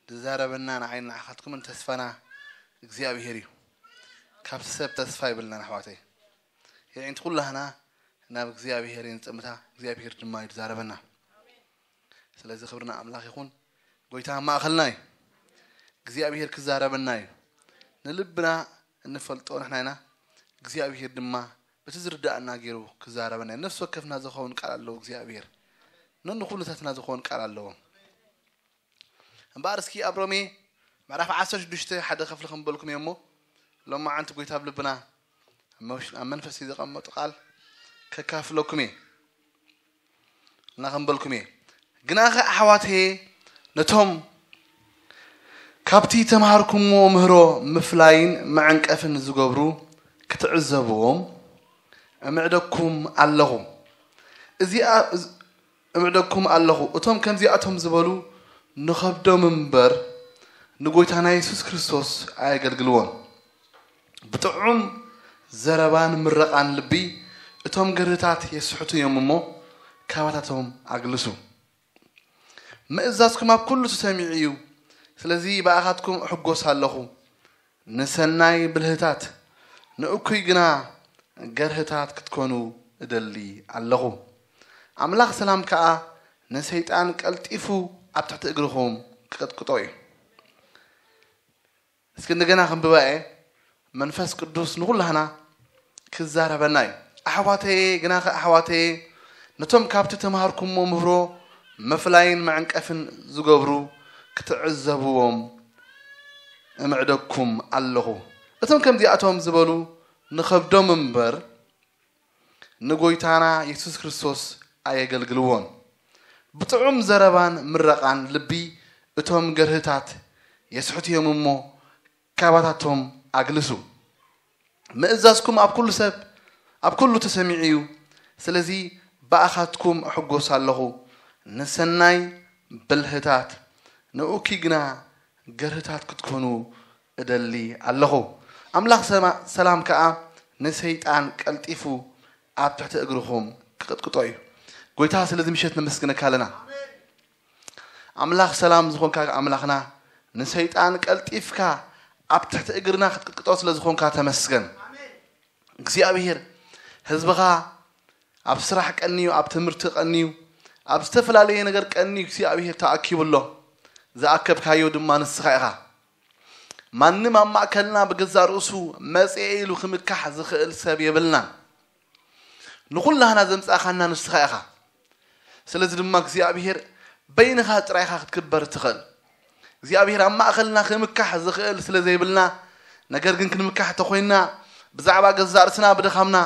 ዝዛረበና ንዓይን ንዓኻትኩምን ተስፋና እግዚኣብሄር እዩ። ካብቲ ሰብ ተስፋ ይብልናን ኣሕዋተይ። የዒንቲ ኩላህና ናብ እግዚኣብሄር እየ ንጥምታ፣ እግዚኣብሄር ድማ እዩ ዝዛረበና። ስለዚ ክብሪ ንኣምላኽ ይኹን። ጎይታ ኣብ ማእኸልና እዩ። እግዚኣብሄር ክዛረበና እዩ። ንልብና እንፈልጦ ንሕና ኢና። እግዚኣብሄር ድማ በቲ ዝርዳእና ገይሩ ክዛረበና እዩ። ነፍሲ ወከፍና ዝኸውን ቃል ኣለዎ እግዚኣብሄር። ነንኩልታትና ዝኸውን ቃል ኣለዎ። እምበኣር እስኪ ኣብ ሮሜ ምዕራፍ ዓሰርተ ሽዱሽተ ሓደ ክፍሊ ክንበልኩም እየ እሞ፣ ሎማዓንቲ ጎይታ ኣብ ልብና ኣብ መሽ-፣ ኣብ መንፈስ ዘቐመጡ ቃል ከካፍለኩም እየ እና ክንበልኩም እየ። ግናኸ ኣሕዋተየ፣ ነቶም ካብቲ ተምሃርኩምዎ ምህሮ ምፍላይን መዐንቀፍን ዝገብሩ ክትዕዘብዎም እምዕደኩም ኣለኹ። እዚኣ፣ እዝ-፣ እምዕደኩም ኣለኹ። እቶም ከምዚኣቶም ዝበሉ ንኸብዶም እምበር ንጎይታና የሱስ ክርስቶስ ኣየገልግልዎን። ብጥዑም ዘረባን ምረቓን ልቢ እቶም ገርህታት የስሕቱ እዮም እሞ፣ ካባታቶም ኣግልሱ። ምእዛዝኩም ኣብ ኩሉ ተሰሚዑ እዩ። ስለዚ ብኣኻትኩም እሕጎስ ኣለኹ። ንሰናይ ብልህታት፣ ንእኩይ ግና ገርህታት ክትኮኑ እደሊ ኣለኹ። ኣምላኽ ሰላም ከኣ ንሰይጣን ቀልጢፉ ኣብ ትሕቲ እግርኹም ክቕጥቅጦ እዩ። እስኪ እንደገና ክንብባ እየ። መንፈስ ቅዱስ ንኹላህና ክዛረበና እዩ። ኣሕዋተየ፣ ግናኸ ኣሕዋተየ፣ ነቶም ካብቲ ተምሃርኩሞ ምህሮ ምፍላይን መዕንቀፍን ዝገብሩ ክትዕዘብዎም እምዕደኩም ኣለኹ። እቶም ከምዚኣቶም ዝበሉ ንኸብዶም እምበር ንጎይታና የሱስ ክርስቶስ ኣየገልግልዎን። ብጥዑም ዘረባን ምረቓን ልቢ እቶም ገርህታት የስሕቱ እዮም እሞ፣ ካባታቶም ኣግልሱ። ምእዛዝኩም ኣብ ኩሉ ሰብ፣ ኣብ ኩሉ ተሰሚዑ እዩ። ስለዚ ብኣኻትኩም እሕጎስ ኣለኹ። ንሰናይ ብልህታት፣ ንእኩይ ግና ገርህታት ክትኮኑ እደሊ ኣለኹ። ኣምላኽ ሰማ-፣ ሰላም ከኣ ንሰይጣን ቀልጢፉ ኣብ ትሕቲ እግርኹም ክቕጥቅጦ እዩ። ጎይታ፣ ስለዚ ምሸት ነመስግነካ ኣለና። ኣምላኽ ሰላም ዝኾንካ ኣምላኽና፣ ንሰይጣን ቀልጢፍካ ኣብ ትሕቲ እግርና ክትቅጥቅጦ ስለ ዝኾንካ ተመስገን። እግዚኣብሄር፣ ህዝብኻ ኣብ ስራሕ ቀንዩ፣ ኣብ ትምህርቲ ቀንዩ፣ ኣብ ዝተፈላለየ ነገር ቀንዩ እግዚኣብሄር ተኣኪቡ ኣሎ። ዝኣከብካዮ ድማ ንስኻ ኢኻ። ማንም ኣብ ማእከልና ብገዛእ ርእሱ መጽኤ ኢሉ ክምካሕ ዝኽእል ሰብ የብልናን። ንኹላህና ዘምጻእካና ንስኻ ኢኻ። ስለዚ ድማ እግዚኣብሄር በይንኻ ጥራይኻ ክትክበር እትኽእል። እግዚኣብሄር ኣብ ማእከልና ክምካሕ ዝኽእል ስለ ዘይብልና፣ ነገር ግን ክንምካሕ ተኾይንና ብዛዕባ ገዛእ ርእስና ብድኻምና፣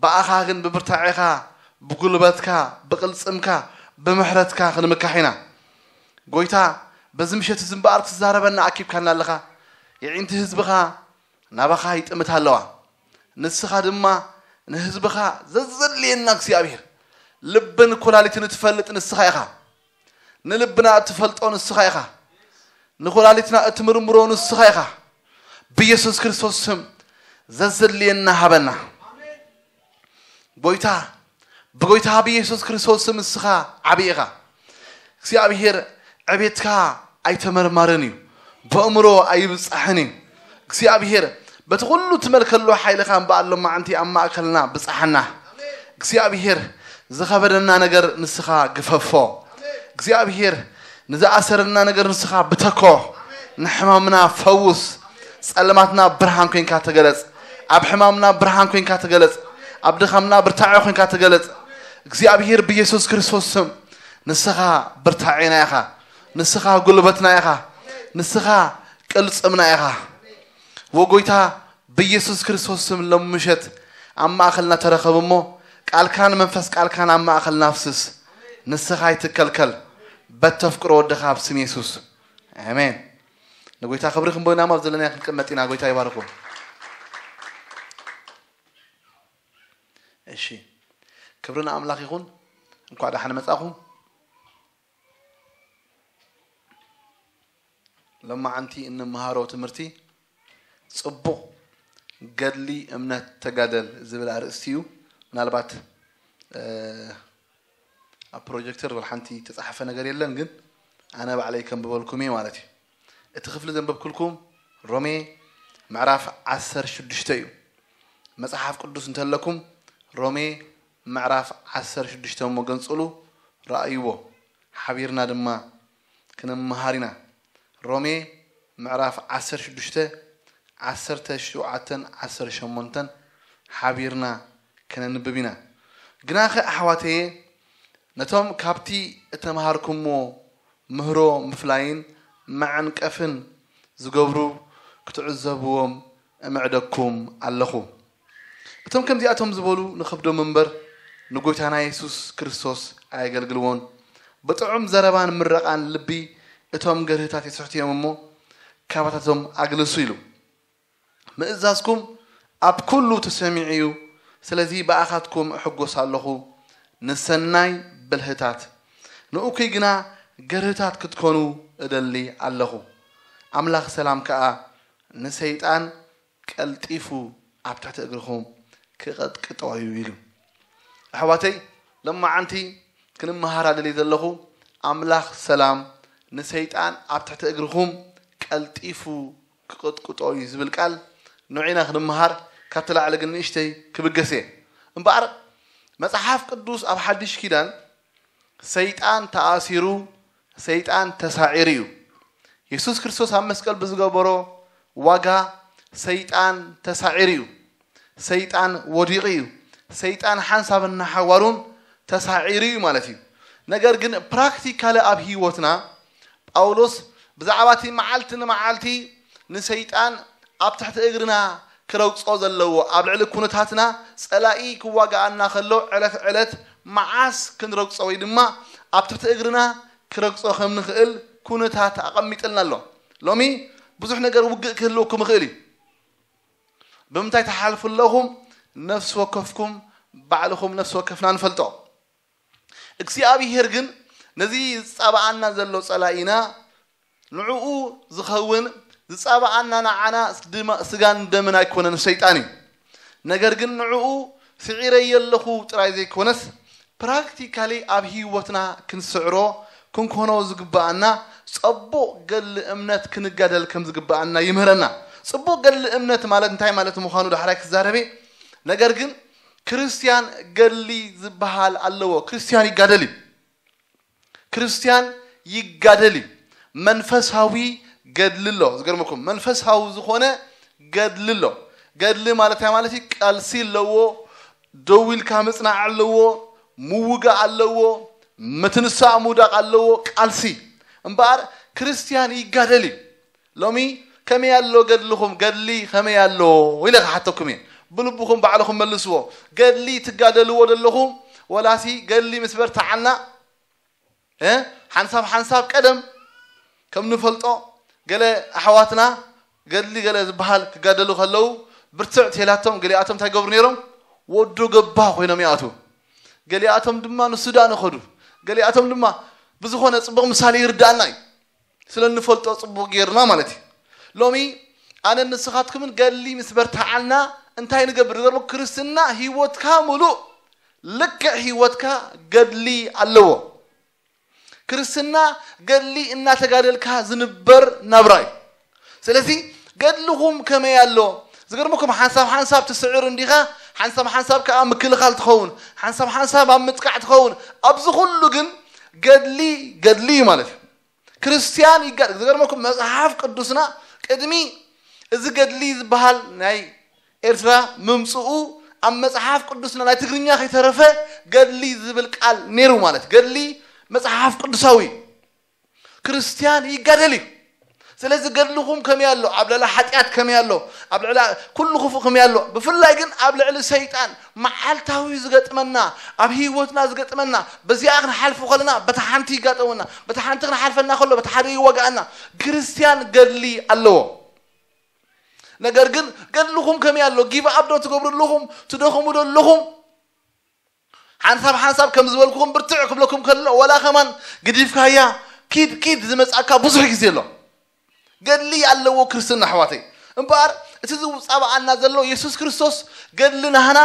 ብኣኻ ግን ብብርታዔኻ፣ ብጉልበትካ፣ ብቕልጽምካ፣ ብምሕረትካ ክንምካሕ ኢና። ጎይታ፣ በዚ ምሸት እዚ እምበኣር ትዛረበና ኣኪብካና ኣለኻ። የዒንቲ ህዝብኻ ናባኻ ይጥምታ ኣለዋ። ንስኻ ድማ ንህዝብኻ ዘዘድልየና እግዚኣብሄር፣ ልብን ኩላሊትን እትፈልጥ ንስኻ ኢኻ። ንልብና እትፈልጦ ንስኻ ኢኻ። ንኩላሊትና እትምርምሮ ንስኻ ኢኻ። ብየሱስ ክርስቶስ ስም ዘዘድልየና ሃበና። ጎይታ፣ ብጎይታ ብየሱስ ክርስቶስ ስም ንስኻ ዓቢ ኢኻ። እግዚኣብሄር ዕቤትካ ኣይተመርማርን እዩ፣ በእምሮ ኣይብጻሕን እዩ። እግዚኣብሄር በቲ ኩሉ ትመልከሉ ሓይልኻ እምበኣር ሎማዓንቲ ኣብ ማእከልና ብጻሓና። እግዚኣብሄር ዝኸበደና ነገር ንስኻ ግፈፎ። እግዚኣብሄር ንዝኣሰረና ነገር ንስኻ ብተኮ። ንሕማምና ፈውስ። ጸለማትና ብርሃን ኮንካ ተገለጽ። ኣብ ሕማምና ብርሃን ኮንካ ተገለጽ። ኣብ ድኻምና ብርታዐ ኮንካ ተገለጽ። እግዚኣብሄር ብየሱስ ክርስቶስ ስም ንስኻ ብርታዔና ኢኻ። ንስኻ ጉልበትና ኢኻ። ንስኻ ቅልጽምና ኢኻ። ወጎይታ ብየሱስ ክርስቶስ ስም ሎም ምሸት ኣብ ማእኸልና ተረኸብ እሞ ቃልካን መንፈስ ቃልካን ኣብ ማእኸልና ኣፍስስ። ንስኻ ኣይትከልከል። በተፍቅሮ ወድኻ ኣብ ስም የሱስ። ኣሜን። ንጎይታ ክብሪ ክንበይና ኣብ ዘለና ክንቅመጥ ኢና። ጎይታ ይባርኩም። እሺ፣ ክብሪ ንኣምላኽ ይኹን። እንኳዕ ደሓን መጻኹም። ሎማዓንቲ እንመሃሮ ትምህርቲ ጽቡቕ ገድሊ እምነት ተጋደል ዝብል ኣርእስቲ እዩ። ምናልባት፣ እ፣ ኣብ ፕሮጀክተር ወላ ሓንቲ ተጻሕፈ ነገር የለን፣ ግን ኣነ ባዕለይ ከንብበልኩም እየ ማለት እዩ። እቲ ክፍሊ ዘንበብኩልኩም ሮሜ ምዕራፍ ዓሰርተ ሽዱሽተ እዩ። መጽሓፍ ቅዱስ እንተለኩም ሮሜ ምዕራፍ ዓሰርተ ሽዱሽተ እሞ ገንጽሉ፣ ረኣይዎ። ሓቢርና ድማ ክንመሃር ኢና። ሮሜ ምዕራፍ ዓሰርተ ሽዱሽተ፣ ዓሰርተ ሸውዓተን ዓሰርተ ሸሞንተን ሓቢርና ከነንብብ ኢና። ግናኸ ኣሕዋተየ፣ ነቶም ካብቲ እተምሃርኩምዎ ምህሮ ምፍላይን መዐንቀፍን ዝገብሩ ክትዕዘብዎም እምዕደኩም ኣለኹ። እቶም ከምዚኣቶም ዝበሉ ንኸብዶም እምበር ንጎይታና የሱስ ክርስቶስ ኣየገልግልዎን። ብጥዑም ዘረባን ምረቓን ልቢ እቶም ገርህታት ይስሕቱ እዮም እሞ ካባታቶም ኣግልሱ ኢሉ። ምእዛዝኩም ኣብ ኩሉ ተሰሚዑ እዩ። ስለዚ ብኣኻትኩም እሕጎስ ኣለኹ፣ ንሰናይ ብልህታት፣ ንእኩይ ግና ገርህታት ክትኮኑ እደሊ ኣለኹ። ኣምላኽ ሰላም ከኣ ንሰይጣን ቀልጢፉ ኣብ ትሕቲ እግርኹም ክቐጥቅጦ እዩ ኢሉ። ኣሕዋተይ፣ ለማዓንቲ ክንመሃራ ደልየ ዘለኹ፣ ኣምላኽ ሰላም ንሰይጣን ኣብ ትሕቲ እግርኹም ቀልጢፉ ክቕጥቅጦ እዩ ዝብል ቃል ንዒና ክንመሃር፣ ካብቲ ላዕሊ ግን ንእሽተይ ክብገስ እየ። እምበኣር መጽሓፍ ቅዱስ ኣብ ሓድሽ ኪዳን ሰይጣን ተኣሲሩ፣ ሰይጣን ተሳዒሩ እዩ። የሱስ ክርስቶስ ኣብ መስቀል ብዝገበሮ ዋጋ ሰይጣን ተሳዒሩ እዩ። ሰይጣን ወዲቑ እዩ። ሰይጣን ሓንሳብን ሓዋሩን ተሳዒሩ እዩ ማለት እዩ። ነገር ግን ፕራክቲካሊ ኣብ ህይወትና ጳውሎስ ብዛዕባ እቲ መዓልቲ ንመዓልቲ ንሰይጣን ኣብ ትሕቲ እግርና ክረግጾ ዘለዎ፣ ኣብ ልዕሊ ኩነታትና ጸላኢ ክዋግኣና ከሎ ዕለት ዕለት መዓስ ክንረግጾ ወይ ድማ ኣብ ትሕቲ እግርና ክረግጾ ከም ንኽእል ኩነታት ኣቐሚጥልና ኣሎ። ሎሚ ብዙሕ ነገር ውግእ ክህልወኩም ይኽእል እዩ። ብምንታይ ትሓልፉ ኣለኹም? ነፍሲ ወከፍኩም ባዕልኹም ነፍሲ ወከፍና ንፈልጦ። እግዚኣብሄር ግን ነዚ ዝጻባኣና ዘሎ ጸላኢና ንዕኡ ዝኸውን ዝጻባኣና ንዓና ድማ ስጋን ደምን ኣይኮነን፣ ሰይጣን እዩ። ነገር ግን ንዕኡ ስዒረዮ ኣለኹ ጥራይ ዘይኮነስ ፕራክቲካሊ ኣብ ህይወትና ክንስዕሮ ክንኮኖ ዝግባኣና ጸቡቕ ገድሊ እምነት ክንጋደል ከም ዝግባኣና ይምህረና። ጽቡቕ ገድሊ እምነት ማለት እንታይ ማለት ምዃኑ ዳሕራይ ክዛረብ እየ። ነገር ግን ክርስትያን ገድሊ ዝበሃል ኣለዎ። ክርስትያን ይጋደል እዩ። ክርስትያን ይጋደል እዩ። መንፈሳዊ ገድሊ ኣሎ። ዝገርመኩም መንፈሳዊ ዝኾነ ገድሊ ኣሎ። ገድሊ ማለት እንታይ ማለት እዩ? ቃልሲ ኣለዎ። ደው ኢልካ ምጽናዕ ኣለዎ። ምውጋእ ኣለዎ። ምትንሳእ ምውዳቕ ኣለዎ። ቃልሲ እምበኣር ክርስትያን ይጋደል እዩ። ሎሚ ከመይ ኣሎ ገድልኹም? ገድሊ ከመይ ኣሎ ኢለ ክሓተኩም እየ። ብልብኹም ባዕልኹም መልስዎ። ገድሊ ትጋደልዎ ዘለኹም ወላሲ ገድሊ ምስ በርትዓልና እ ሓንሳብ ሓንሳብ ቀደም ከም ንፈልጦ ገለ ኣሕዋትና ገድሊ ገለ ዝበሃል ክጋደሉ ከለዉ ብርትዕ ተላቶም ገሊኣቶም እንታይ ገብሩ ነይሮም? ወዶ ገባ ኮይኖም ይኣትዉ። ገሊኣቶም ድማ ንሱዳን ይኸዱ። ገሊኣቶም ድማ ብዝኾነ ጽቡቕ ምሳሌ ይርዳእና እዩ። ስለ እንፈልጦ ጽቡቕ ጌርና ማለት እዩ። ሎሚ ኣነ ንስኻትኩምን ገድሊ ምስ በርትዓልና እንታይ ንገብር? ዝገርመኩም ክርስትና ህይወትካ ምሉእ ልክዕ ህይወትካ ገድሊ ኣለዎ። ክርስትና ገድሊ እናተጋደልካ ዝንበር ናብራ እዩ። ስለዚ ገድልኹም ከመይ ኣሎ? ዝገርመኩም ሓንሳብ ሓንሳብ ትስዕር እንዲኻ፣ ሓንሳብ ሓንሳብ ከዓ ምክልኻል ትኸውን፣ ሓንሳብ ሓንሳብ ኣብ ምጥቃዕ ትኸውን። ኣብዚ ኩሉ ግን ገድሊ ገድሊ እዩ ማለት እዩ። ክርስትያን ይጋደል። ዝገርመኩም መጽሓፍ ቅዱስና ቅድሚ እዚ ገድሊ ዝበሃል ናይ ኤርትራ ምምጽኡ ኣብ መጽሓፍ ቅዱስና ናይ ትግርኛ ከይተረፈ ገድሊ ዝብል ቃል ነይሩ ማለት ገድሊ መጽሓፍ ቅዱሳዊ እዩ። ክርስትያን ይጋደል እዩ። ስለዚ ገድልኹም ከመይ ኣሎ? ኣብ ልዕሊ ሓጢኣት ከመይ ኣሎ? ኣብ ልዕሊ ኩሉ ክፉእ ከመይ ኣሎ? ብፍላይ ግን ኣብ ልዕሊ ሰይጣን መዓልታዊ ዝገጥመና ኣብ ህይወትና ዝገጥመና በዚኣ ክንሓልፉ ከለና በታ ሓንቲ ይጋጠመና በታ ሓንቲ ክንሓልፈና ከሎ በታ ሓደ ይወጋኣና። ክርስትያን ገድሊ ኣለዎ። ነገር ግን ገድልኹም ከመይ ኣሎ? ጊቭ ኣፕ ዶ ትገብሩ ኣለኹም? ትደኽሙ ዶ ኣለኹም? ሓንሳብ ሓንሳብ ከም ዝበልኩኹም ብርትዕ ክብለኩም ከሎ ወላ ከማን ግዲፍካያ ኪድ ኪድ ዝመጻካ ብዙሕ ግዜ ኣሎ። ገድሊ ኣለዎ ክርስትና ኣሕዋተይ። እምበኣር እቲ ዝጻባኣና ዘሎ የሱስ ክርስቶስ ገድሊ ናህና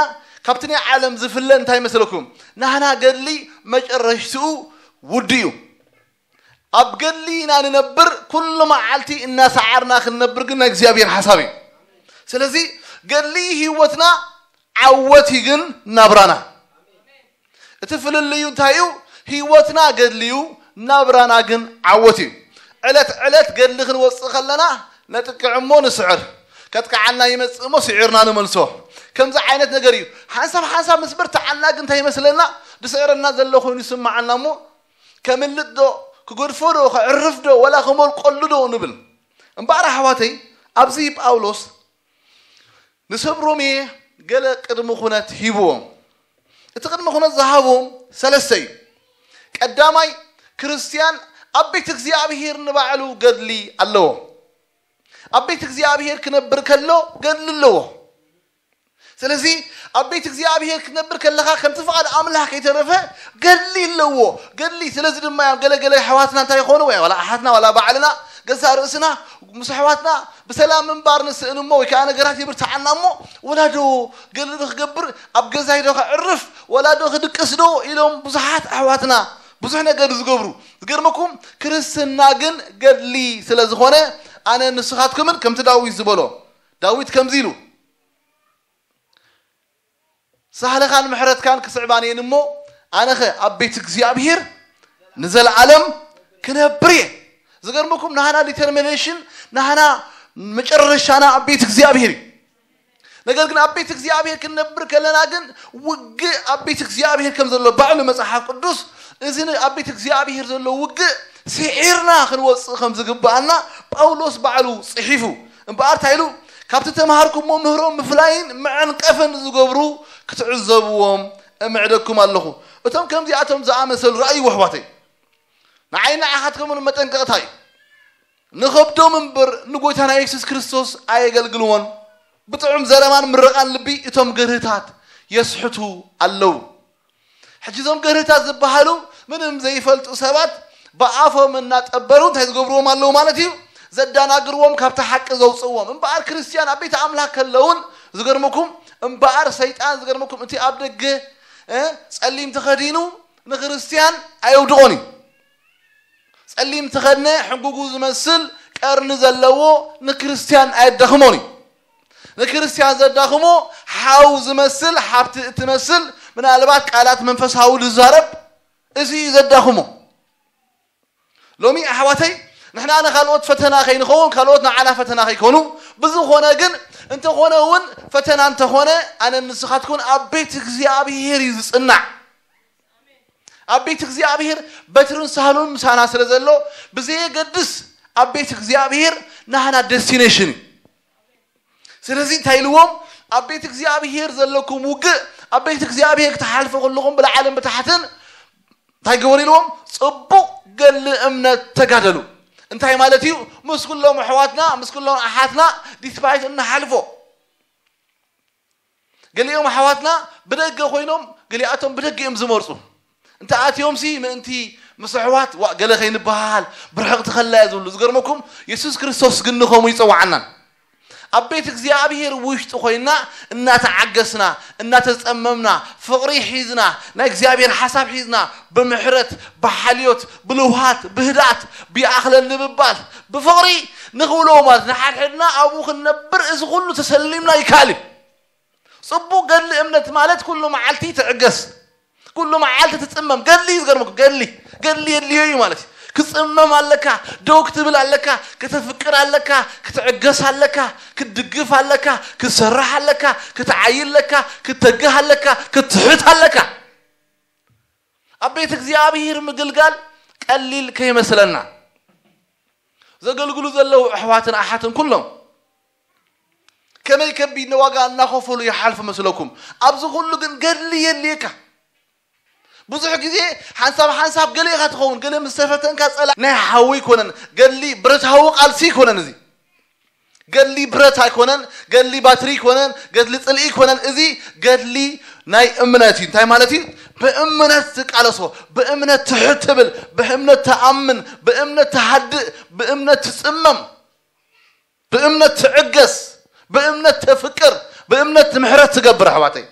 ካብቲ ናይ ዓለም ዝፍለ እንታይ መስለኩም? ናህና ገድሊ መጨረሽትኡ ውዲ እዩ። ኣብ ገድሊ ኢና ንነብር። ኩሉ መዓልቲ እናሰዓርና ክንነብር ግን ናይ እግዚኣብሔር ሓሳብ እዩ። ስለዚ ገድሊ ህይወትና፣ ዓወት እዩ ግን ናብራና። እቲ ፍልልዩ እንታይ እዩ? ህይወትና ገድሊ እዩ፣ ናብራና ግን ዓወት እዩ። ዕለት ዕለት ገድሊ ክንወፅእ ከለና ነጥቅዕ እሞ ንስዕር። ከጥቅዓና ይመፅእ እሞ ስዒርና ንመልሶ። ከምዚ ዓይነት ነገር እዩ። ሓንሳብ ሓንሳብ ምስ በርትዓና ግን እንታይ ይመስለና? ዝስዕረና ዘሎ ኮይኑ ይስምዓና እሞ ከምልጥ ዶ፣ ክገድፎ ዶ፣ ከዕርፍ ዶ፣ ወላ ከመልቆሉ ዶ ንብል። እምበኣር ኣሕዋተይ፣ ኣብዚ ጳውሎስ ንሰብ ሮሜ ገለ ቅድሚ ኩነት ሂብዎም። እቲ ቅድሚ ኩነት ዝሃቦም ሰለስተ እዩ። ቀዳማይ፣ ክርስትያን ኣብ ቤት እግዚኣብሔር ንባዕሉ ገድሊ ኣለዎ። ኣብ ቤት እግዚኣብሔር ክነብር ከሎ ገድሊ ኣለዎ። ስለዚ ኣብ ቤት እግዚኣብሔር ክትነብር ከለኻ ከምቲ ፍቓድ ኣምላኽ ከይተረፈ ገድሊ ኣለዎ። ገድሊ፣ ስለዚ ድማ እዮም ገለገለ ኣሕዋትና እንታይ ይኾኑ፣ ወይ ዋላ ኣሓትና ዋላ ባዕልና ገዛእ ርእስና ምስ ኣሕዋትና ብሰላም ምንባር ንስእን እሞ፣ ወይ ከዓ ነገራት ይብርትዓና እሞ፣ ወላ ዶ ገድሊ ዶ ክገብር፣ ኣብ ገዛይ ዶ ከዕርፍ፣ ወላ ዶ ክድቅስ ዶ ኢሎም ብዙሓት ኣሕዋትና ብዙሕ ነገር ዝገብሩ። ዝገርመኩም ክርስትና ግን ገድሊ ስለ ዝኾነ ኣነ ንስኻትኩምን ከምቲ ዳዊት ዝበሎ፣ ዳዊት ከምዚ ኢሉ፣ ሳህልኻን ምሕረትካን ክስዕባን እየን እሞ ኣነኸ ኣብ ቤት እግዚኣብሔር ንዘለዓለም ክነብር እየ። ዝገርመኩም ናህና ዲተርሚኔሽን፣ ናህና መጨረሻና ኣብ ቤት እግዚኣብሔር እዩ። ነገር ግን ኣብ ቤት እግዚኣብሔር ክንነብር ከለና ግን ውግእ ኣብ ቤት እግዚኣብሔር ከም ዘሎ ባዕሉ መጽሓፍ ቅዱስ፣ እዚ ን-፣ ኣብ ቤት እግዚኣብሔር ዘሎ ውግእ ስዒርና ክንወጽእ ከም ዝግብኣና ጳውሎስ ባዕሉ ጽሒፉ። እምበኣር እንታይ ኢሉ? ካብቲ ተምሃርኩሞ ምህሮ ምፍላይን መዐንቀፍን ዝገብሩ ክትዕዘብዎም እምዕደኩም ኣለኹ። እቶም ከምዚኣቶም ዝኣመሰሉ ረኣይዎ ኣሕዋተይ። ንዓይ ንዓኻትኩምን መጠንቀቕታ እዩ። ንኸብዶም እምበር ንጎይታና የሱስ ክርስቶስ ኣየገልግልዎን። ብጥዑም ዘረባን ምርቓን ልቢ እቶም ገርህታት የስሕቱ ኣለዉ። ሕጂ እዞም ገርህታት ዝበሃሉ ምንም ዘይፈልጡ ሰባት ብኣፎም እናጠበሩ እንታይ ዝገብርዎም ኣለዉ ማለት እዩ? ዘዳናግርዎም፣ ካብቲ ሓቂ ዘውፅእዎም። እምበኣር ክርስትያን ኣብ ቤት ኣምላኽ ከለውን ዝገርመኩም፣ እምበኣር ሰይጣን ዝገርመኩም እቲ ኣብ ደገ፣ እ፣ ጸሊም ተኸዲኑ ንክርስትያን ኣየውድቖን እዩ። ጸሊም ተኸድነ ሕንጉጉ ዝመስል ቀርኒ ዘለዎ ንክርስትያን ኣየዳኽሞን እዩ። ንክርስትያን ዘዳኽሞ ሓው ዝመስል፣ ሓብቲ እትመስል፣ ምናልባት ቃላት መንፈሳዊ ዝዛረብ፣ እዚ እዩ ዘዳኽሞ። ሎሚ ኣሕዋተይ፣ ንሕና ንኻልኦት ፈተና ከይንኸውን፣ ካልኦት ንዓና ፈተና ከይኮኑ፣ ብዝኾነ ግን፣ እንተኾነ እውን ፈተና እንተኾነ፣ ኣነ ንስኻትኩን ኣብ ቤት እግዚኣብሔር እዩ ዝጽናዕ። ኣብ ቤት እግዚኣብሔር በትርን ሳህሉን ምሳና ስለ ዘሎ፣ ብዘየገድስ ኣብ ቤት እግዚኣብሔር ናህና ደስቲኔሽን እዩ። ስለዚ እንታይ ኢልዎም? ኣብ ቤት እግዚኣብሔር ዘለኩም ውግእ፣ ኣብ ቤት እግዚኣብሔር ክትሓልፉ ከለኹም ብላዕልን ብታሕትን እንታይ ግበሩ ኢልዎም? ጽቡቕ ገድሊ እምነት ተጋደሉ። እንታይ ማለት እዩ? ምስ ኩሎም ኣሕዋትና፣ ምስ ኩሎም ኣሓትና ዲስፓይት እንሓልፎ። ገሊኦም ኣሕዋትና ብደገ ኮይኖም፣ ገሊኣቶም ብደገ እዮም ዝመርጹ። እንተ ኣትዮም ሲ ምእንቲ ምስ ኣሕዋት ዋ-፣ ገለ ከይንበሃል፣ ብርሕቕቲ ከላ እየ ዝብሉ። ዝገርመኩም፣ የሱስ ክርስቶስ ግን ንኸምኡ ይጸውዓናን። ኣብ ቤት እግዚኣብሔር ውሽጢ ኮይና እናተዓገስና፣ እናተጸመምና፣ ፍቕሪ ሒዝና፣ ናይ እግዚኣብሔር ሓሳብ ሒዝና፣ ብምሕረት፣ ብሓልዮት፣ ብልውሃት፣ ብህድኣት፣ ብይኣኽለኒ ምባል፣ ብፍቕሪ ንኽብሎ ማለት ንሓድሕድና ኣብኡ ክንነብር እዚ ኩሉ ተሰሊምና ይከኣል እዩ። ጽቡቕ ገድሊ እምነት ማለት ኩሉ መዓልቲ ትዕገስ፣ ኩሉ መዓልቲ ትጽመም። ገድሊ እዩ ዝገርመኩም፣ ገድሊ፣ ገድሊ የድልዮ እዩ ማለት እዩ። ክጽመም ኣለካ፣ ደው ክትብል ኣለካ፣ ከተፍቅር ኣለካ፣ ክትዕገስ ኣለካ፣ ክትድግፍ ኣለካ፣ ክትሰርሕ ኣለካ፣ ክትዓይ ኣለካ፣ ክትተግህ ኣለካ፣ ክትትሕት ኣለካ። ኣብ ቤት እግዚኣብሔር ምግልጋል ቀሊል ከይመስለና። ዘገልግሉ ዘለዉ ኣሕዋትን ኣሓትን ኩሎም ከመይ ከቢድ ዋጋ እናኸፈሉ ይሓልፉ መስለኩም? ኣብዚ ኩሉ ግን ገድሊ የድልየካ። ብዙሕ ግዜ ሓንሳብ ሓንሳብ ገለ ኢኻ ትኸውን፣ ገለ ምስ ተፈተንካ ጸላ-፣ ናይ ሓዊ ኣይኮነን፣ ገድሊ ብረታዊ ቃልሲ ኣይኮነን እዚ። ገድሊ ብረት ኣይኮነን፣ ገድሊ ባትሪ ኣይኮነን፣ ገድሊ ጽልኢ ኣይኮነን። እዚ ገድሊ ናይ እምነት እዩ። እንታይ ማለት እዩ? ብእምነት ትቃለሶ፣ ብእምነት ትሕት ትብል፣ ብእምነት ትኣምን፣ ብእምነት ትሃድእ፣ ብእምነት ትጽመም፣ ብእምነት ትዕገስ፣ ብእምነት ተፍቅር፣ ብእምነት ምሕረት ትገብር። ኣሕዋተይ፣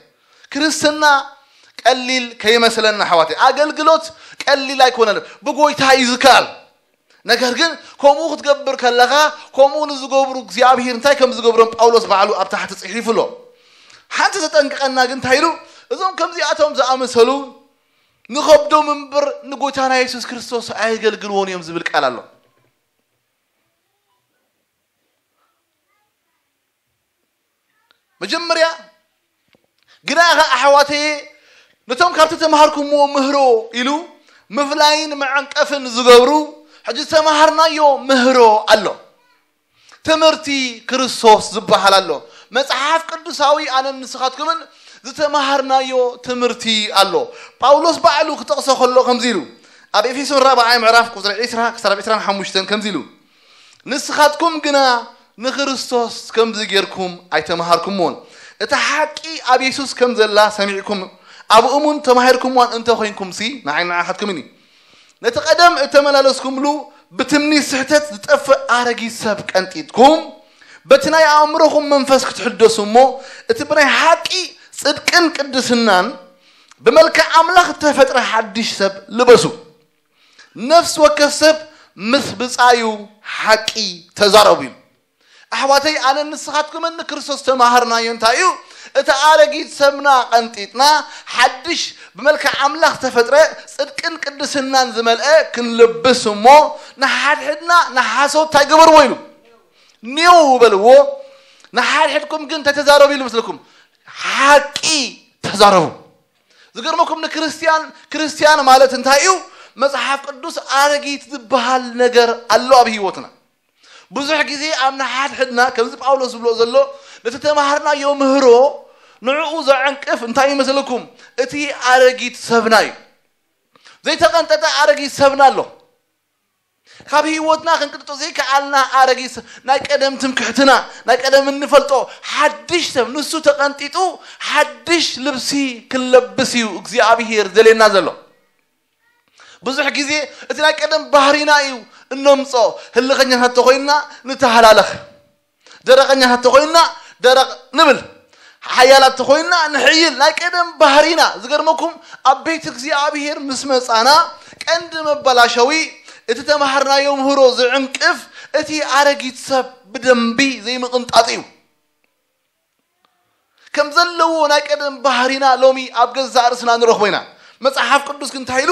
ክርስትና ቀሊል ከይመስለና ኣሕዋተይ። ኣገልግሎት ቀሊል ኣይኮነን፣ ብጎይታ እዩ ዝከኣል። ነገር ግን ከምኡ ክትገብር ከለኻ፣ ከምኡ ንዝገብሩ እግዚኣብሔር እንታይ ከም ዝገብሮም ጳውሎስ ባዕሉ ኣብ ታሕቲ ጽሒፉ ኣሎ። ሓንቲ ዘጠንቅቐና ግን እንታይ ኢሉ? እዞም ከምዚኣቶም ዝኣመሰሉ ንኸብዶም እምበር ንጎይታና የሱስ ክርስቶስ ኣየገልግልዎን እዮም ዝብል ቃል ኣሎ። መጀመርያ ግና ኸ ኣሕዋተየ፣ ነቶም ካብቲ ተማሃርኩምዎ ምህሮ ኢሉ ምፍላይን መዐንቀፍን ዝገብሩ፣ ሕጂ ዝተማሃርናዮ ምህሮ ኣሎ። ትምህርቲ ክርስቶስ ዝበሃል ኣሎ። መጽሓፍ ቅዱሳዊ ኣነን ንስኻትኩምን ዝተማሃርናዮ ትምህርቲ ኣሎ። ጳውሎስ ባዕሉ ክጠቕሶ ከሎ ከምዚ ኢሉ፣ ኣብ ኤፌሶን ራብዓይ ምዕራፍ ቁጽሪ ዕስራ ክሳብ ዕስራን ሓሙሽተን ከምዚ ኢሉ፣ ንስኻትኩም ግና ንክርስቶስ ከምዚ ጌርኩም ኣይተማሃርኩምዎን። እታ ሓቂ ኣብ የሱስ ከም ዘላ ሰሚዕኩም፣ ኣብ እሙን ተማሂርኩምዋን እንተ ኾይንኩምሲ፣ ንዓይ ንዓኻትኩምን እዩ። ነቲ ቀደም እተመላለስኩምሉ ብትምኒት ስሕተት ዝጠፍእ ኣረጊት ሰብ ቀንጢጥኩም፣ በቲ ናይ ኣእምሮኹም መንፈስ ክትሕደሱ እሞ፣ እቲ ብናይ ሓቂ ጽድቅን ቅድስናን ብመልክዕ ኣምላኽ እተፈጥረ ሓድሽ ሰብ ልበሱ። ነፍሲ ወከፍ ሰብ ምስ ብጻዩ ሓቂ ተዛረቡ ኢሉ። ኣሕዋተይ፣ ኣነን ንስኻትኩምን ንክርስቶስ ተማሃርናዮ እንታይ እዩ? እቲ ኣረጊት ሰብና ቀንጢጥና፣ ሓድሽ ብመልክዕ ኣምላኽ ዝተፈጥረ ጽድቅን ቅድስናን ዝመልአ ክንልብስ እሞ፣ ንሓድሕድና ንሓሶት እንታይ ግበርዎ ኢሉ? ኒው በልዎ። ንሓድሕድኩም ግን እንታይ ተዛረቡ ኢሉ መስለኩም? ሓቂ ተዛረቡ። ዝገርመኩም ንክርስትያን፣ ክርስትያን ማለት እንታይ እዩ? መጽሓፍ ቅዱስ ኣረጊት ዝበሃል ነገር ኣሎ ኣብ ህይወትና። ብዙሕ ግዜ ኣብ ንሓድሕድና፣ ከምዚ ጳውሎስ ዝብሎ ዘሎ፣ ነቲ ተማሃርናዮ ምህሮ ንዕኡ ዘዐንቅፍ እንታይ ይመስለኩም? እቲ ኣረጊት ሰብና እዩ። ዘይተቐንጠጠ ኣረጊት ሰብና ኣሎ። ካብ ህይወትና ክንቅንጥጦ ዘይከኣልና ኣረጊት ሰብ፣ ናይ ቀደም ትምክሕትና፣ ናይ ቀደም እንፈልጦ ሓድሽ ሰብ ንሱ ተቐንጢጡ ሓድሽ ልብሲ ክንለብስ እዩ እግዚኣብሔር ዘልየና ዘሎ። ብዙሕ ግዜ እቲ ናይ ቀደም ባህሪና እዩ እነምጾ። ህልኸኛታት ተኾይንና ንተሃላለኽ፣ ደረቐኛታት ተኾይንና ደረቕ ንብል፣ ሓያላት ተኾይንና ንሕይል። ናይ ቀደም ባህሪና። ዝገርመኩም ኣብ ቤት እግዚኣብሔር ምስ መጻና ቀንዲ መበላሸዊ እቲ ተማሃርናዮ ምህሮ ዝዕንቅፍ እቲ ኣረጊት ሰብ ብደንቢ ዘይምቕንጣጥ እዩ። ከም ዘለዎ ናይ ቀደም ባህሪና ሎሚ ኣብ ገዛእ ርእስና ንረኽቦ ኢና። መጽሓፍ ቅዱስ ግን እንታይ ኢሉ?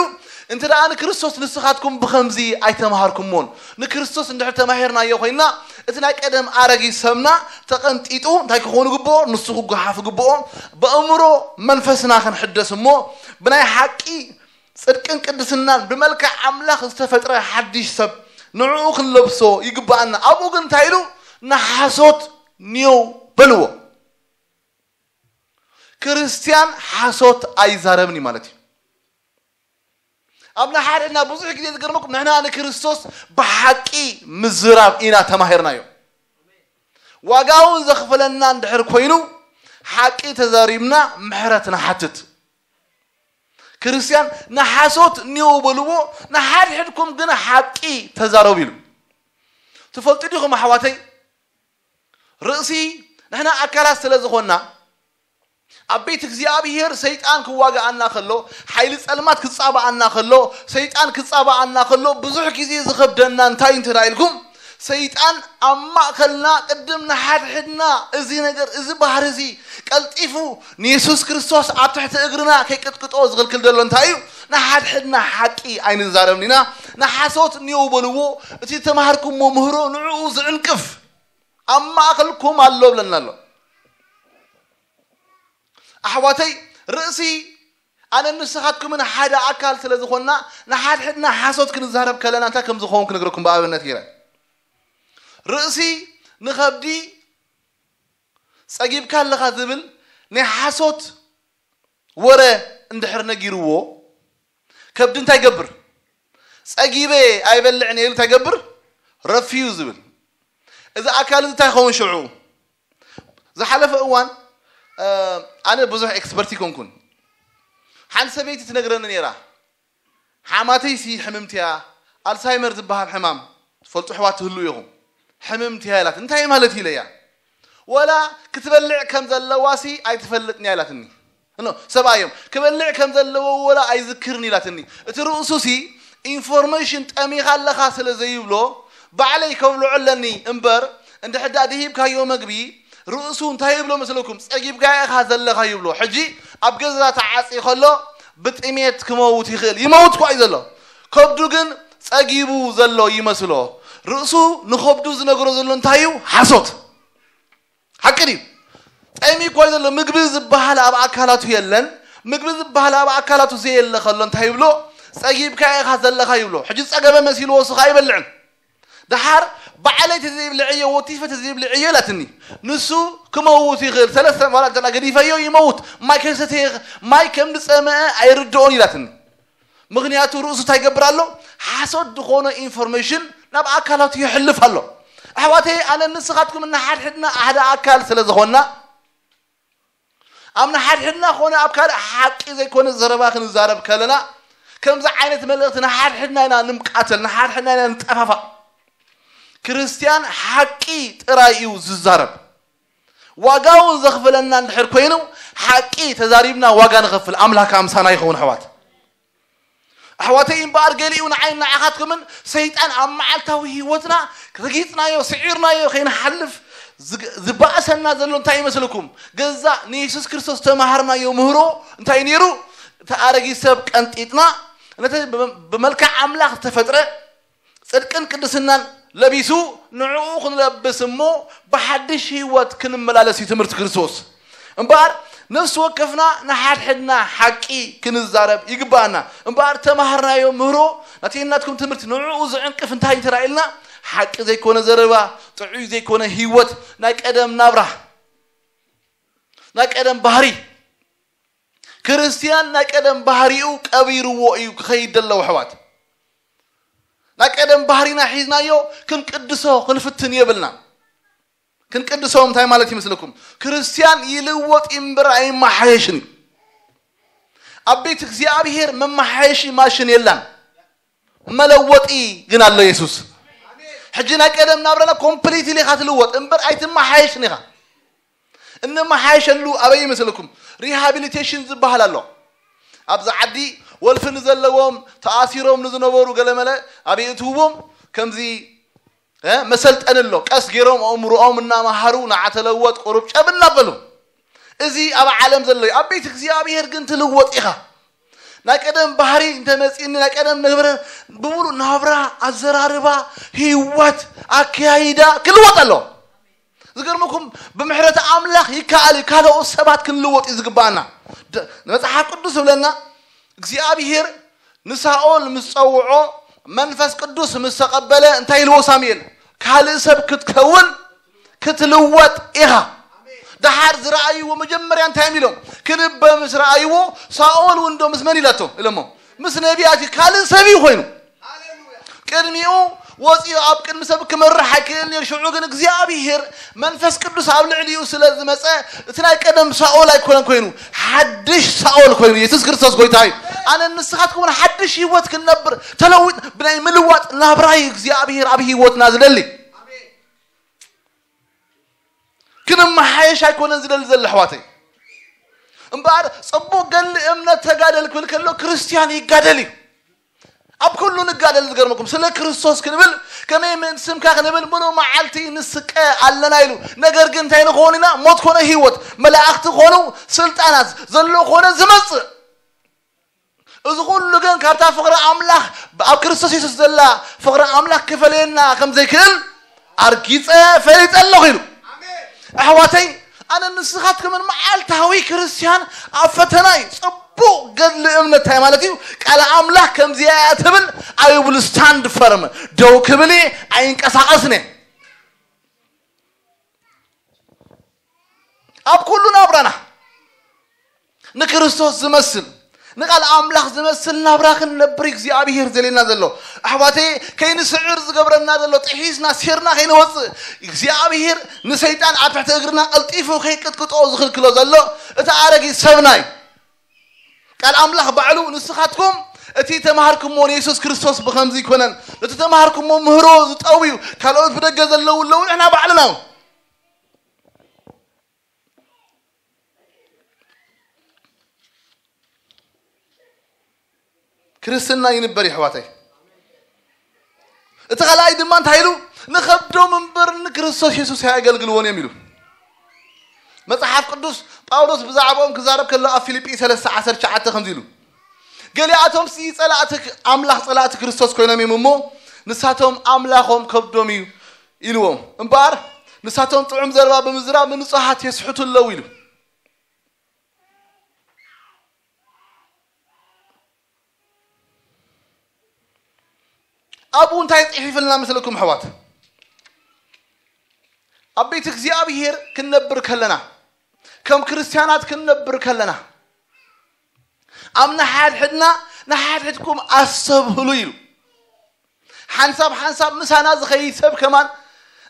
እንተ ደኣ ንክርስቶስ ንስኻትኩም ብኸምዚ ኣይተማሃርኩሞን። ንክርስቶስ እንድሕር ተማሂርናዮ ኮይንና፣ እቲ ናይ ቀደም ኣረጊት ሰብና ተቐንጢጡ እንታይ ክኸውን ይግብኦ? ንሱ ክጓሓፍ ይግብኦ። በእምሮ መንፈስና ክንሕደስ እሞ፣ ብናይ ሓቂ ጽድቅን ቅድስናን ብመልክዕ ኣምላኽ ዝተፈጥረ ሓድሽ ሰብ ንዕኡ ክንለብሶ ይግብኣና። ኣብኡ ግን እንታይ ኢሉ? ንሓሶት ኒው በልዎ። ክርስትያን ሓሶት ኣይዛረብን እዩ ማለት እዩ። ኣብ ንሓድሕድና ብዙሕ ግዜ ዝገርመኩም ንሕና ንክርስቶስ ብሓቂ ምዝራብ ኢና ተማሂርናዮ። ዋጋ እውን ዘኽፍለና እንድሕር ኮይኑ ሓቂ ተዛሪብና ምሕረት ንሓትት። ክርስትያን ንሓሶት ኒው በልዎ፣ ንሓድሕድኩም ግን ሓቂ ተዛረቡ ኢሉ። ትፈልጡ ዲኹም ኣሕዋተይ? ርእሲ ንሕና ኣካላት ስለ ዝኾንና ኣብ ቤት እግዚኣብሔር ሰይጣን ክዋግኣና ከሎ፣ ሓይሊ ጸልማት ክጻባኣና ከሎ፣ ሰይጣን ክጻባኣና ከሎ ብዙሕ ግዜ ዝኸብደና እንታይ እንተ ኢልኩም? ሰይጣን ኣብ ማእከልና ቅድም ንሓድሕድና እዚ ነገር እዚ ባህሪ እዚ ቀልጢፉ ንየሱስ ክርስቶስ ኣብ ትሕቲ እግርና ከይቅጥቅጦ ዝኽልክል ዘሎ እንታይ እዩ? ንሓድሕድና ሓቂ ኣይንዛረብን ኢና። ንሓሶት ኒው በልዎ፣ እቲ ተማሃርኩሞ ምህሮ ንዕኡ ዝዕንቅፍ ኣብ ማእከልኩም ኣሎ ብለና ኣሎ። ኣሕዋተይ፣ ርእሲ ኣነ ንስኻትኩምን ሓደ ኣካል ስለ ዝኾንና ንሓድሕድና ሓሶት ክንዛረብ ከለና እንታይ ከም ዝኸውን ክነግረኩም ብኣብነት ገይረ። ርእሲ ንኸብዲ ጸጊብካ ኣለኻ ዝብል ናይ ሓሶት ወረ እንድሕር ነጊርዎ ከብዲ እንታይ ይገብር? ጸጊበ ኣይበልዕን ኢሉ እንታይ ይገብር? ረፍዩ ዝብል። እዚ ኣካል እዚ እንታይ ይኸውን ሽዑ? ዝሓለፈ እዋን ኣነ ብዙሕ ኤክስፐርት ይኮንኩን። ሓንቲ ሰበይቲ ትነግረኒ ነይራ። ሓማተይሲ ሕምምቲ እያ፣ ኣልሳይመር ዝበሃል ሕማም ትፈልጡ ኣሕዋት ትህልዉ ኢኹም። ሕምምቲ እያ ኢላት። እንታይ ማለት ኢለያ? ወላ ክትበልዕ ከም ዘለዋሲ ኣይትፈልጥን እያ ኢላትኒ። እኖ ሰብኣዮም ክበልዕ ከም ዘለዎ ወላ ኣይዝክርን ኢላትኒ። እቲ ርእሱሲ ኢንፎርሜሽን ጠሚኻ ኣለኻ ስለ ዘይብሎ፣ ባዕለይ ከብልዖ ኣለኒ እምበር፣ እንድሕዳ ድሂብካዮ መግቢ ርእሱ እንታይ ይብሎ መስለኩም? ጸጊብካ ኢኻ ዘለኻ ይብሎ። ሕጂ ኣብ ገዛ ተዓጽዩ ከሎ ብጥሜት ክመውት ይኽእል። ይመውት እኳ እዩ ዘሎ። ከብዱ ግን ጸጊቡ ዘሎ ይመስሎ። ርእሱ ንኸብዱ ዝነግሮ ዘሎ እንታይ እዩ? ሓሶት። ሓቂ ድዩ? ጠሚ እኳ እዩ ዘሎ። ምግቢ ዝበሃል ኣብ ኣካላቱ የለን። ምግቢ ዝበሃል ኣብ ኣካላቱ ዘየለ ከሎ እንታይ ይብሎ? ጸጊብካ ኢኻ ዘለኻ ይብሎ። ሕጂ ጸገበ መሲልዎ እሱ ኸኣ ኣይበልዕን። ደሓር ባዕለይ ተዘይብልዕዮ፣ ወቲፈ ተዘይብልዕዮ ኢላትኒ። ንሱ ክመውት ይኽእል። ሰለስተ መባልዕ እንተላ ገዲፈዮ ይመውት። ማይ ከይሰተየ፣ ማይ ከም ዝጸመአ ኣይርድኦን ኢላትኒ። ምኽንያቱ ርእሱ እንታይ ይገብር ኣሎ? ሓሶት ዝኾነ ኢንፎርሜሽን ናብ ኣካላቱ የሕልፍ ኣሎ። ኣሕዋተይ፣ ኣነ ንስኻትኩም እናሓድሕድና ሓደ ኣካል ስለ ዝኾንና፣ ኣብ ንሓድሕድና ኾነ ኣብ ካልእ ሓቂ ዘይኮነ ዘረባ ክንዛረብ ከለና፣ ከምዚ ዓይነት መልእኽቲ ንሓድሕድና ኢና ንምቃተል፣ ንሓድሕድና ኢና ንጠፋፋእ። ክርስትያን ሓቂ ጥራይ እዩ ዝዛረብ። ዋጋ እውን ዘኽፍለና እንድሕር ኮይኑ፣ ሓቂ ተዛሪብና ዋጋ ንኸፍል። ኣምላኽ ኣምሳና ይኸውን፣ ኣሕዋት። ኣሕዋተይ፣ እምበኣር ገሊኡ ንዓይን ንዓኻትኩምን ሰይጣን ኣብ መዓልታዊ ህይወትና ረጊጽናዮ፣ ስዒርናዮ ከይንሓልፍ ዝግ-፣ ዝበኣሰና ዘሎ እንታይ ይመስለኩም? ገዛ ንየሱስ ክርስቶስ ተማሃርናዮ ምህሮ እንታይ ነይሩ? እቲ ኣረጊት ሰብ ቀንጢጥና፣ ነቲ ብ-፣ ብመልክዕ ኣምላኽ ዝተፈጥረ ጽድቅን ቅድስናን ለቢሱ፣ ንዕኡ ክንለብስ እሞ ብሓድሽ ህይወት ክንመላለስ እዩ ትምህርቲ ክርስቶስ። እምበኣር ነፍሲ ወከፍና ንሓድሕድና ሓቂ ክንዛረብ ይግባኣና። እምበኣር ተማሃርናዮ ምህሮ፣ ናተይ ናትኩም ትምህርቲ ንዕኡ ዝዕንቅፍ እንታይ እንተ ኢልና፣ ሓቂ ዘይኮነ ዘረባ፣ ጥዑይ ዘይኮነ ህይወት፣ ናይ ቀደም ናብራ፣ ናይ ቀደም ባህሪ። ክርስትያን ናይ ቀደም ባህሪኡ ቀቢርዎ እዩ ክኸይድ ዘለዎ፣ ኣሕዋት። ናይ ቀደም ባህሪና ሒዝናዮ ክንቅድሶ ክንፍትን የብልና። ክንቅድሶ እንታይ ማለት ይመስለኩም? ክርስትያን ይልወጥ እምበር ኣይመሓየሽን እዩ። ኣብ ቤት እግዚኣብሔር መመሓየሺ ማሽን የላን። መለወጢ ግን ኣሎ የሱስ። ሕጂ ናይ ቀደም ናብራና ኮምፕሊትሊ ኢኻ ትልወጥ እምበር ኣይትመሓየሽን ኢኻ። እንመሓየሸሉ ኣበይ ይመስለኩም? ሪሃቢሊቴሽን ዝበሃል ኣሎ። ኣብዚ ዓዲ ወልፊ ንዘለዎም፣ ተኣሲሮም ንዝነበሩ ገለመለ ኣብ የእትውዎም ከምዚ፣ እ፣ መሰልጠኒ ኣሎ። ቀስ ገይሮም ኣእምሮኦም እናመሃሩ፣ ንዓ ተለወጥ፣ ቁሩብ ጨብ እናበሉ። እዚ ኣብ ዓለም ዘሎ እዩ። ኣብ ቤት እግዚኣብሔር ግን ትልወጥ ኢኻ። ናይ ቀደም ባህሪ እንተመጺእኒ፣ ናይ ቀደም ነበረ ብምሉእ ናብራ፣ ኣዘራርባ፣ ህይወት፣ ኣከያይዳ ክልወጥ ኣሎ። ዝገርመኩም፣ ብምሕረት ኣምላኽ ይከኣል እዩ። ካልኦት ሰባት ክንልወጥ እዩ ዝግባኣና። ደ-፣ መጽሓፍ ቅዱስ ዝብለና፣ እግዚኣብሔር ንሳኦል ምስ ጸውዖ፣ መንፈስ ቅዱስ ምስ ተቐበለ፣ እንታይ ኢልዎ ሳሙኤል? ካልእ ሰብ ክትከውን ክትልወጥ ኢኻ። ደሓር ዝረኣይዎ መጀመርያ እንታይ እዮም ኢሎም? ክንበ ምስ ረኣይዎ፣ ሳኦል እውን ዶ ምስ መን ኢላቶ ኢሎሞ? ምስ ነቢያት እዩ፣ ካልእ ሰብ እዩ ኮይኑ። ቅድሚኡ ወፂኡ ኣብ ቅድሚ ሰብ ክመርሕ ኣይክእል ነይሩ። ሽዑ ግን እግዚኣብሔር መንፈስ ቅዱስ ኣብ ልዕሊኡ ስለ ዝመፀ፣ እቲ ናይ ቀደም ሳኦል ኣይኮነን ኮይኑ፣ ሓድሽ ሳኦል ኮይኑ። የሱስ ክርስቶስ ጎይታ እዩ። ኣነ ንስኻትኩም እውን ሓድሽ ህይወት ክንነብር፣ ተለዊጥ ብናይ ምልዋጥ ናብራ እዩ እግዚኣብሔር ኣብ ህይወትና ዝደሊ። ክንመሓየሽ ኣይኮነን ዝደሊ ዘሎ ኣሕዋተይ። እምበኣር ጽቡቕ ገድሊ እምነት ተጋደል ክብል ከሎ ክርስትያን ይጋደል እዩ። ኣብ ኩሉ ንጋደል። ዝገርመኩም፣ ስለ ክርስቶስ ክንብል፣ ከመይ ምእንቲ ስምካ ክንብል ምሉእ መዓልቲ ንስቀ ኣለና ኢሉ። ነገር ግን እንታይ ንኸውን ኢና? ሞት ኮነ ህይወት፣ መላእኽቲ ኮኑ ስልጣናት፣ ዘሎ ኮነ ዝመጽእ፣ እዚ ኩሉ ግን ካብታ ፍቕሪ ኣምላኽ፣ ኣብ ክርስቶስ የሱስ ዘላ ፍቕሪ ኣምላኽ ክፈለየና ከም ዘይክእል ኣርጊጸ ፈሊጠ ኣለኹ ኢሉ። ኣሕዋተይ፣ ኣነ ንስኻትኩምን መዓልታዊ ክርስትያን ኣብ ፈተና እዩ። ጽቡቕ ገድሊ እምነት እንታይ ማለት እዩ? ቃል ኣምላኽ ከምዚኣ እያ ትብል፣ I will stand firm፣ ደው ክብል እየ፣ ኣይንቀሳቐስን እየ። ኣብ ኩሉ ናብራና ንክርስቶስ ዝመስል፣ ንቃል ኣምላኽ ዝመስል ናብራ ክንነብር እግዚኣብሔር ዘሌና ዘሎ። ኣሕዋተይ፣ ከይንስዕር ዝገብረና ዘሎ፣ ጥሒስና ሴርና ከይንወፅእ፣ እግዚኣብሔር ንሰይጣን ኣብ ትሕቲ እግርና ቀልጢፉ ከይቅጥቅጦ ዝኽልክሎ ዘሎ እቲ ኣረጊት ሰብና እዩ። ቃል ኣምላኽ ባዕሉ፣ ንስኻትኩም እቲ ተማሃርኩሞ ንየሱስ ክርስቶስ ብኸምዚ ይኮነን፣ ነቲ ተማሃርኩሞ ምህሮ ዝጠውዩ ካልኦት ብደገ ዘለዉ ኣለዉ፣ ንሕና ባዕልና እውን። ክርስትና ይንበር የሕዋተይ። እቲ ካልኣይ ድማ እንታይ ኢሉ? ንኸብዶም እምበር ንክርስቶስ የሱስ ኣየገልግልዎን እዮም ኢሉ። መጽሓፍ ቅዱስ ጳውሎስ ብዛዕባኦም ክዛረብ ከሎ ኣብ ፊልጲ ሰለስተ ዓሰርተ ትሽዓተ ከምዚ ኢሉ፣ ገሊኣቶም ሲ ጸላእቲ ኣምላኽ ጸላእቲ ክርስቶስ ኮይኖም እዮም እሞ ንሳቶም ኣምላኾም ከብዶም እዩ ኢልዎም። እምበኣር ንሳቶም ጥዑም ዘረባ ብምዝራብ ንንጹሃት የስሕቱ ኣለዉ ኢሉ። ኣብኡ እንታይ ጽሒፍልና መስለኩም ኣሕዋት? ኣብ ቤት እግዚኣብሔር ክንነብር ከለና፣ ከም ክርስትያናት ክንነብር ከለና፣ ኣብ ንሓድሕድና ንሓድሕድኩም ኣስተብህሉ ኢሉ። ሓንሳብ ሓንሳብ ምሳና ዝኸይድ ሰብ ከማን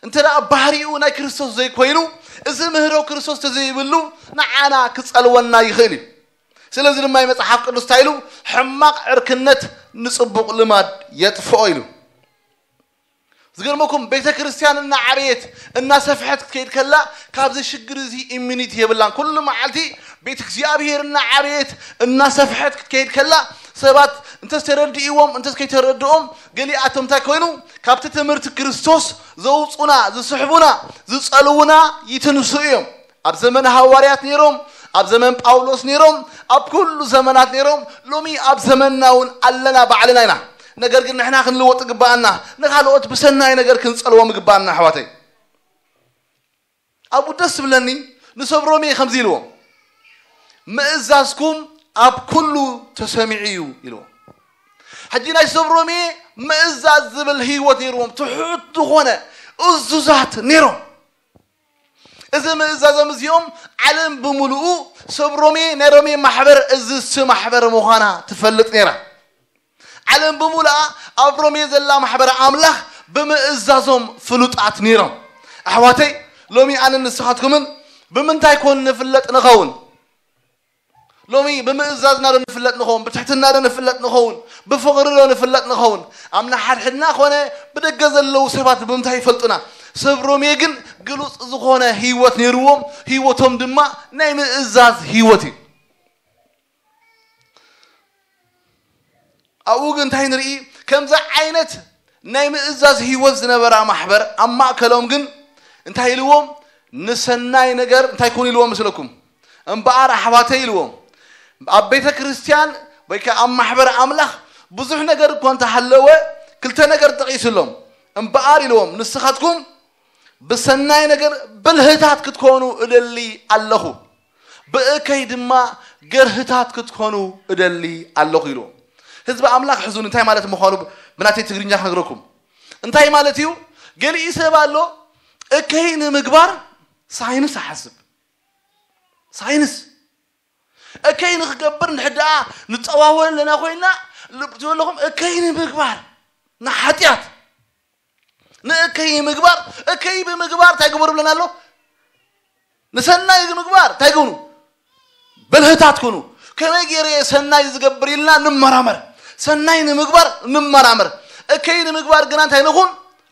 እንተ ደኣ ባህሪኡ ናይ ክርስቶስ ዘይኮይኑ፣ እዚ ምህሮ ክርስቶስ ተዘይብሉ ንዓና ክጸልወና ይኽእል እዩ። ስለዚ ድማ መጽሓፍ ቅዱስ እንታይ ኢሉ? ሕማቕ ዕርክነት ንጽቡቕ ልማድ የጥፍኦ ኢሉ። ዝገርመኩም ቤተ ክርስቲያን እናዓበየት እናሰፍሐት ክትከይድ ከላ ካብዚ ሽግር እዚ ኢሚኒቲ የብላን። ኩሉ መዓልቲ ቤት እግዚኣብሔር እናዓበየት እናሰፍሐት ክትከይድ ከላ ሰባት እንተስ ተረድእዎም እንተስ ከይተረድኦም ገሊኣቶም እንታይ ኮይኑ ካብቲ ትምህርቲ ክርስቶስ ዘውፁና ዝስሕቡና ዝፀልውና ይትንሱ እዮም። ኣብ ዘመን ሃዋርያት ነይሮም፣ ኣብ ዘመን ጳውሎስ ነይሮም፣ ኣብ ኩሉ ዘመናት ነይሮም። ሎሚ ኣብ ዘመንና እውን ኣለና ባዕልና ኢና። ነገር ግን ንሕና ክንልወጥ ግባኣና፣ ንኻልኦት ብሰናይ ነገር ክንጸልዎም ግባኣና ኣሕዋተይ። ኣብኡ ደስ ዝብለኒ ንሰብ ሮሜ ከምዚ ኢልዎም፣ ምእዛዝኩም ኣብ ኩሉ ተሰሚዑ እዩ ኢልዎም። ሕጂ ናይ ሰብ ሮሜ ምእዛዝ ዝብል ህይወት ነይርዎም፣ ትሑት ዝኾነ እዙዛት ነይሮም። እዚ ምእዛዞም እዚኦም ዓለም ብምሉኡ ሰብ ሮሜ ናይ ሮሜ ማሕበር እዝዝቲ ማሕበር ምዃና ትፈልጥ ነይራ። ዓለም ብምሉኣ ኣብ ሮሜ ዘላ ማሕበር ኣምላኽ ብምእዛዞም ፍሉጣት ነይሮም። ኣሕዋተይ ሎሚ ኣነ ንስኻትኩምን ብምንታይ ኮን ንፍለጥ ንኸውን? ሎሚ ብምእዛዝና ዶ ንፍለጥ ንኸውን? ብትሕትና ዶ ንፍለጥ ንኸውን? ብፍቕሪ ዶ ንፍለጥ ንኸውን? ኣብ ንሓድሕድና ኾነ ብደገ ዘለዉ ሰባት ብምንታይ ይፈልጡና? ሰብ ሮሜ ግን ግሉጽ ዝኾነ ህይወት ነይርዎም። ህይወቶም ድማ ናይ ምእዛዝ ህይወት እዩ። ኣብኡ ግን እንታይ ንርኢ? ከምዚ ዓይነት ናይ ምእዛዝ ህይወት ዝነበራ ማሕበር ኣብ ማእከሎም ግን እንታይ ኢልዎም? ንሰናይ ነገር እንታይ ኩኑ ኢልዎም መስለኩም? እምበኣር ኣሕዋተይ ኢልዎም፣ ኣብ ቤተ ክርስቲያን ወይ ከዓ ኣብ ማሕበር ኣምላኽ ብዙሕ ነገር እኳ እንተሃለወ ክልተ ነገር ጠቒሱሎም። እምበኣር ኢልዎም ንስኻትኩም ብሰናይ ነገር ብልህታት ክትኮኑ እደሊ ኣለኹ፣ ብእከይ ድማ ገርህታት ክትኮኑ እደሊ ኣለኹ ኢልዎም። ህዝቢ ኣምላኽ ሕዙን እንታይ ማለት ምዃኑ ብናተይ ትግርኛ ክነግረኩም። እንታይ ማለት እዩ? ገሊኡ ሰብ ኣሎ እከይ ንምግባር ሳይንስ ኣሓስብ። ሳይንስ እከይ ንክገብር እንድሕር ደኣ ንጸዋወል ኣለና ኮይና ልብትበለኹም እከይ ንምግባር ንሓጢኣት ንእከይ ምግባር እከይ ብምግባር እንታይ ግበሩ ብለና ኣሎ? ንሰናይ ምግባር እንታይ ግብሩ? በልህታት ኩኑ። ከመይ ገይረ እየ ሰናይ ዝገብር ኢልና ንመራመር። ሰናይ ንምግባር ንመራመር። እከይ ንምግባር ግና እንታይ ንኹን?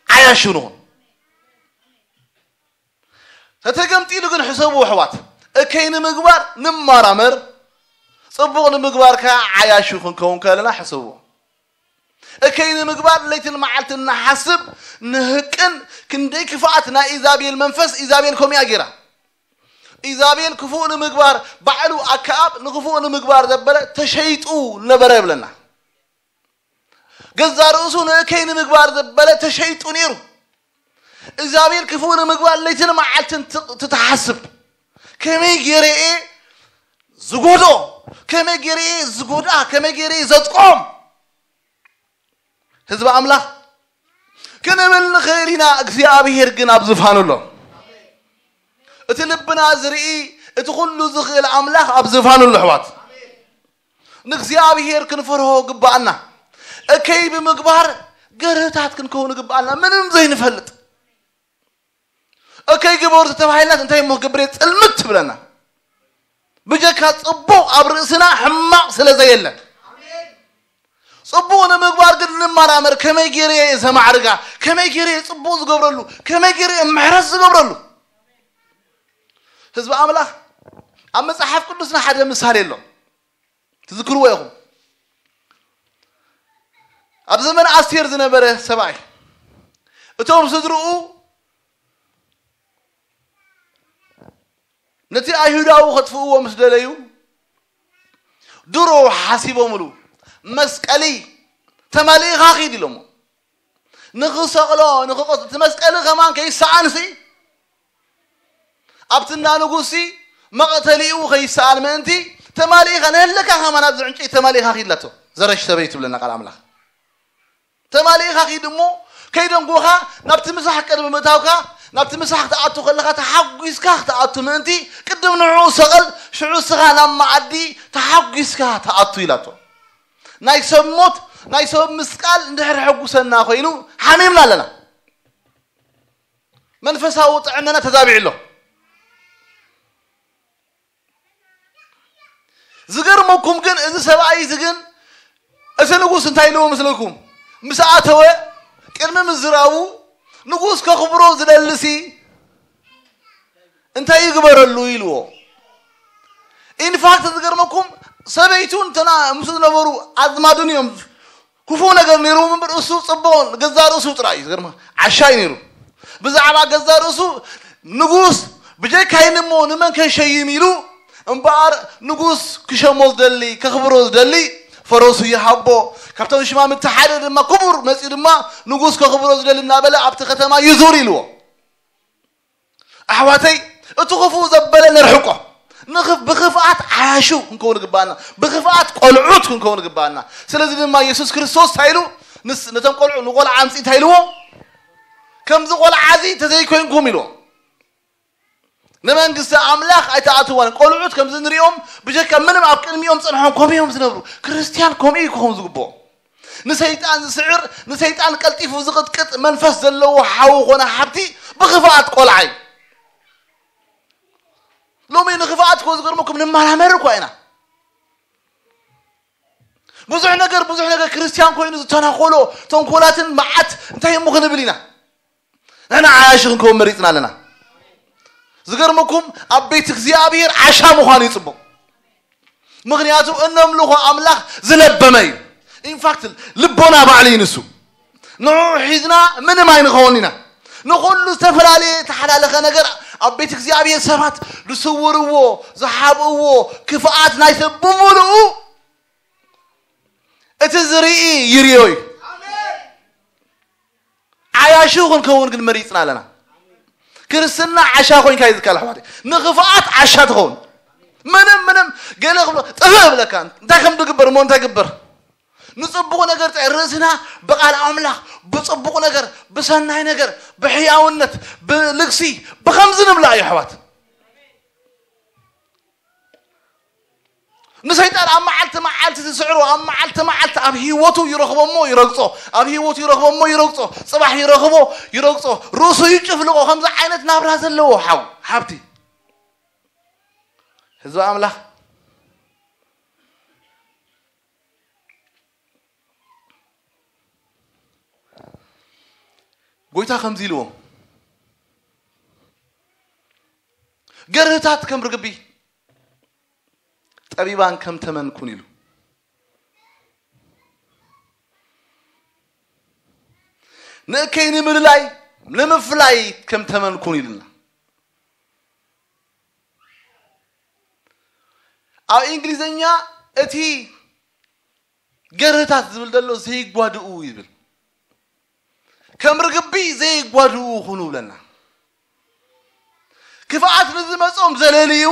ዓያሹ ንኹን። ተተገምጢሉ ግን ሕሰቡ ኣሕዋት። እከይ ንምግባር ንመራመር፣ ጽቡቕ ንምግባር ከኣ ዓያሹ ክንከውን ከለና ሕሰቡ። እከይ ንምግባር ለይትን መዓልትን ንሓስብ ንህቅን ክንደይ ክፍኣት ናይ ኢዛቤል መንፈስ ኢዛቤል ከምኡ እያ ገይራ። ኢዛቤል ክፉእ ንምግባር ባዕሉ ኣከኣብ ንክፉእ ንምግባር ዘበለ ተሸይጡ ነበረ ይብለና። ገዛ ርእሱ ንእከይ ንምግባር ዘበለ ተሸይጡ ነይሩ። እግዚኣብሔር ክፉእ ንምግባር ለይትን መዓልትን ት- ትትሓስብ። ከመይ ገይረ እየ ዝጎድኦ? ከመይ ገይረ እየ ዝጎድኣ? ከመይ ገይረ እየ ዘጥቆም? ህዝቢ ኣምላኽ ክንብል ንኽእል ኢና። እግዚኣብሔር ግን ኣብ ዝፋኑ ኣሎ። እቲ ልብና ዝርኢ እቲ ኩሉ ዝኽእል ኣምላኽ ኣብ ዝፋኑ ኣሎ ኣሕዋት። ንእግዚኣብሔር ክንፈርሆ ግባኣና። እከይ ብምግባር ገርህታት ክንከውን ግባኣና። ምንም ዘይንፈልጥ እከይ ግበሩ ተተባሂልናስ እንታይ እሞ ክገብር እየ ጽልምት ትብለና። ብጀካ ጽቡቕ ኣብ ርእስና ሕማቕ ስለ ዘየለ ጽቡቕ ንምግባር ግን ንመራመር። ከመይ ገይረ እየ ዘማዕርጋ? ከመይ ገይረ እየ ጽቡቕ ዝገብረሉ? ከመይ ገይረ እየ ምሕረት ዝገብረሉ? ህዝቢ ኣምላኽ ኣብ መጽሓፍ ቅዱስና ሓደ ምሳሌ ኣሎ። ትዝክርዎ ኢኹም። ኣብ ዘመን ኣስቴር ዝነበረ ሰብኣይ እቶም ስድርኡ ነቲ ኣይሁዳዊ ከጥፍእዎ ምስ ደለዩ ድሮ ሓሲቦምሉ መስቀሊ ተማሊእኻ ኺድ ኢሎሞ ንኽሰቕሎ ንኽቐጽ እቲ መስቀሊ ከማን ከይሰኣንሲ ኣብትና ንጉሲ መቐተሊኡ ከይሰኣን ምእንቲ ተማሊእኻ ነህለካ ከማን ኣብዚ ዕንጨይቲ ተማሊእኻ ኺድ ላቶ ዘረሽ ሰበይ ትብለና ቃል ኣምላኽ ተማሊእኻ ኺድ እሞ ከይደንጎኻ ናብቲ ምሳሕ ቅድሚ ምእታውካ ናብቲ ምሳሕ ክትኣቱ ከለኻ ተሓጒስካ ክትኣቱ ምእንቲ ቅድም ንዕኡ ሰቐል ሽዑ ስኻ ናብ መዓዲ ተሓጒስካ ትኣቱ ኢላቶ ናይ ሰብ ሞት ናይ ሰብ ምስቃል እንድሕር ሕጉሰና ኮይኑ ሓሚምና ኣለና መንፈሳዊ ጥዕናና ተዛቢዑ ኣሎ ዝገርመኩም ግን እዚ ሰብኣይ እዚ ግን እቲ ንጉስ እንታይ ኢልዎ ምስለኩም ምስ ኣተወ ቅድሚ ምዝራቡ ንጉስ ከኽብሮ ዝደልሲ እንታይ ይግበረሉ ኢልዎ ኢንፋክት ዝገርመኩም ሰበይቱ እንተና ምስ ዝነበሩ ኣዝማዱን እዮም ክፉ ነገር ነይሩ እምበር እሱ ፅቡቕ ገዛ ርእሱ ጥራይ እዩ ዝገርማ ዓሻይ ነይሩ ብዛዕባ ገዛ ርእሱ ንጉስ ብጀካይን እሞ ንመን ከሸይም ኢሉ እምበኣር ንጉስ ክሸሞ ዝደሊ ከኽብሮ ዝደሊ ፈረሱ ይሃቦ ካብቶም ሽማምቲ ሓደ ድማ ክቡር መፂኡ ድማ ንጉስ ከኽብሮ ዝደሊ እናበለ ኣብቲ ከተማ ይዙር ኢልዎ ኣሕዋተይ እቲ ክፉእ ዘበለ ነርሕቆ ብኽፍኣት ዓያሹ ክንከውን ግባኣና ብኽፍኣት ቆልዑት ክንከውን ግባኣና ስለዚ ድማ የሱስ ክርስቶስ እንታይ ኢሉ ነቶም ቆልዑ ንቆልዓ ኣምፅእ እንታይ ኢልዎ ከምዚ ቆልዓ እዚ ተዘይኮይንኩም ኢልዎ ንመንግስቲ ኣምላኽ ኣይተኣትዋን ቆልዑት ከምዚ ንሪኦም ብጀካ ምንም ኣብ ቅድሚኦም ፀንሖም ከምኡ እዮም ዝነብሩ ክርስትያን ከምኡ እዩ ክኸውን ዝግብኦ ንሰይጣን ዝስዕር ንሰይጣን ቀልጢፉ ዝቕጥቅጥ መንፈስ ዘለዎ ሓው ኾነ ሓብቲ ብኽፍኣት ቆልዓ እዩ ሎሚ ንኽፍኣት ኮ ዝገርመኩም ንመራመር እኳ ኢና ብዙሕ ነገር ብዙሕ ነገር ክርስትያን ኮይኑ ዝተናኾሎ ተንኮላትን መዓት እንታይ እሞ ክንብል ኢና ንሕና ዓያሺ ክንከውን መሪፅና ኣለና ዝገርመኩም ኣብ ቤት እግዚኣብሔር ዓሻ ምዃኑ ይፅቡቕ ምኽንያቱ እነምልኾ ኣምላኽ ዝለበመ እዩ ኢንፋክት ልቦና ባዕሉ እዩ ንሱ ንዑ ሒዝና ምንም ኣይንኸውን ኢና ንኹሉ ዝተፈላለየ ተሓላለኸ ነገር ኣብ ቤት እግዚኣብሔር ሰባት ዝስውርዎ ዝሓብእዎ ክፍኣት ናይ ሰብ ብምሉኡ እቲ ዝርኢ ይርዮ እዩ ዓያሹ ክንከውን ግን መሪፅና ኣለና ክርስትና ዓሻ ኮይንካ እዩ ዝካል ኣሕዋት ንኽፍኣት ዓሻ ትኸውን ምንም ምንም ገለ ክብሎ ጥፍእ ብለካ እንታይ ከም ዝግበር እሞ እንታይ ግበር ንፅቡቕ ነገር ርእስና ብቃል ኣምላኽ ብፅቡቕ ነገር ብሰናይ ነገር ብሕያውነት ብልግሲ ብኸምዚ ንብላ እዩ ኣሕዋት ንሰይጣን ኣብ መዓልቲ መዓልቲ ዝስዕሮ ኣብ መዓልቲ መዓልቲ ኣብ ህይወቱ ይረኽቦ እሞ ይረግጾ ኣብ ህይወቱ ይረኽቦ እሞ ይረግጾ ጽባሕ ይረኽቦ ይረግጾ ርእሱ ይጭፍልቆ ከምዚ ዓይነት ናብራ ዘለዎ ሓው ሓብቲ ህዝቢ ኣምላኽ ጎይታ ከምዚ ኢልዎም ገርህታት ከም ርግቢ ጠቢባን ከም ተመን ኩን ኢሉ ንእከይ ንምልላይ ንምፍላይ ከም ተመን ኩን ኢልና ኣብ እንግሊዝኛ እቲ ገርህታት ዝብል ዘሎ ዘይጓድኡ ይብል ከም ርግቢ ዘይጓድኡ ኩኑ ብለና ክፍኣት ንዝመጾም ዘለልዩ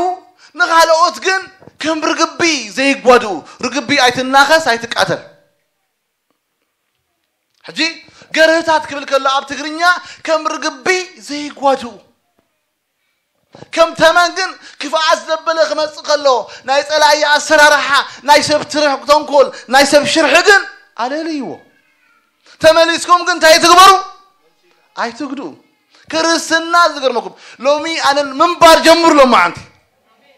ንኻልኦት ግን ከም ርግቢ ዘይጓድኡ ርግቢ ኣይትናኸስ ኣይትቃተል ሕጂ ገርህታት ክብል ከሎ ኣብ ትግርኛ ከም ርግቢ ዘይጓድኡ ከም ተመን ግን ክፍኣት ዘበለ ክመፅእ ከሎ ናይ ፀላኢ ኣሰራርሓ ናይ ሰብ ትርሕ ተንኮል ናይ ሰብ ሽርሒ ግን ኣለልይዎ ተመሊስኩም ግን እንታይ ትግበሩ ኣይትግድኡ ክርስትና ዝገርመኩም ሎሚ ኣነ ምንባር ጀምር ሎማዓንቲ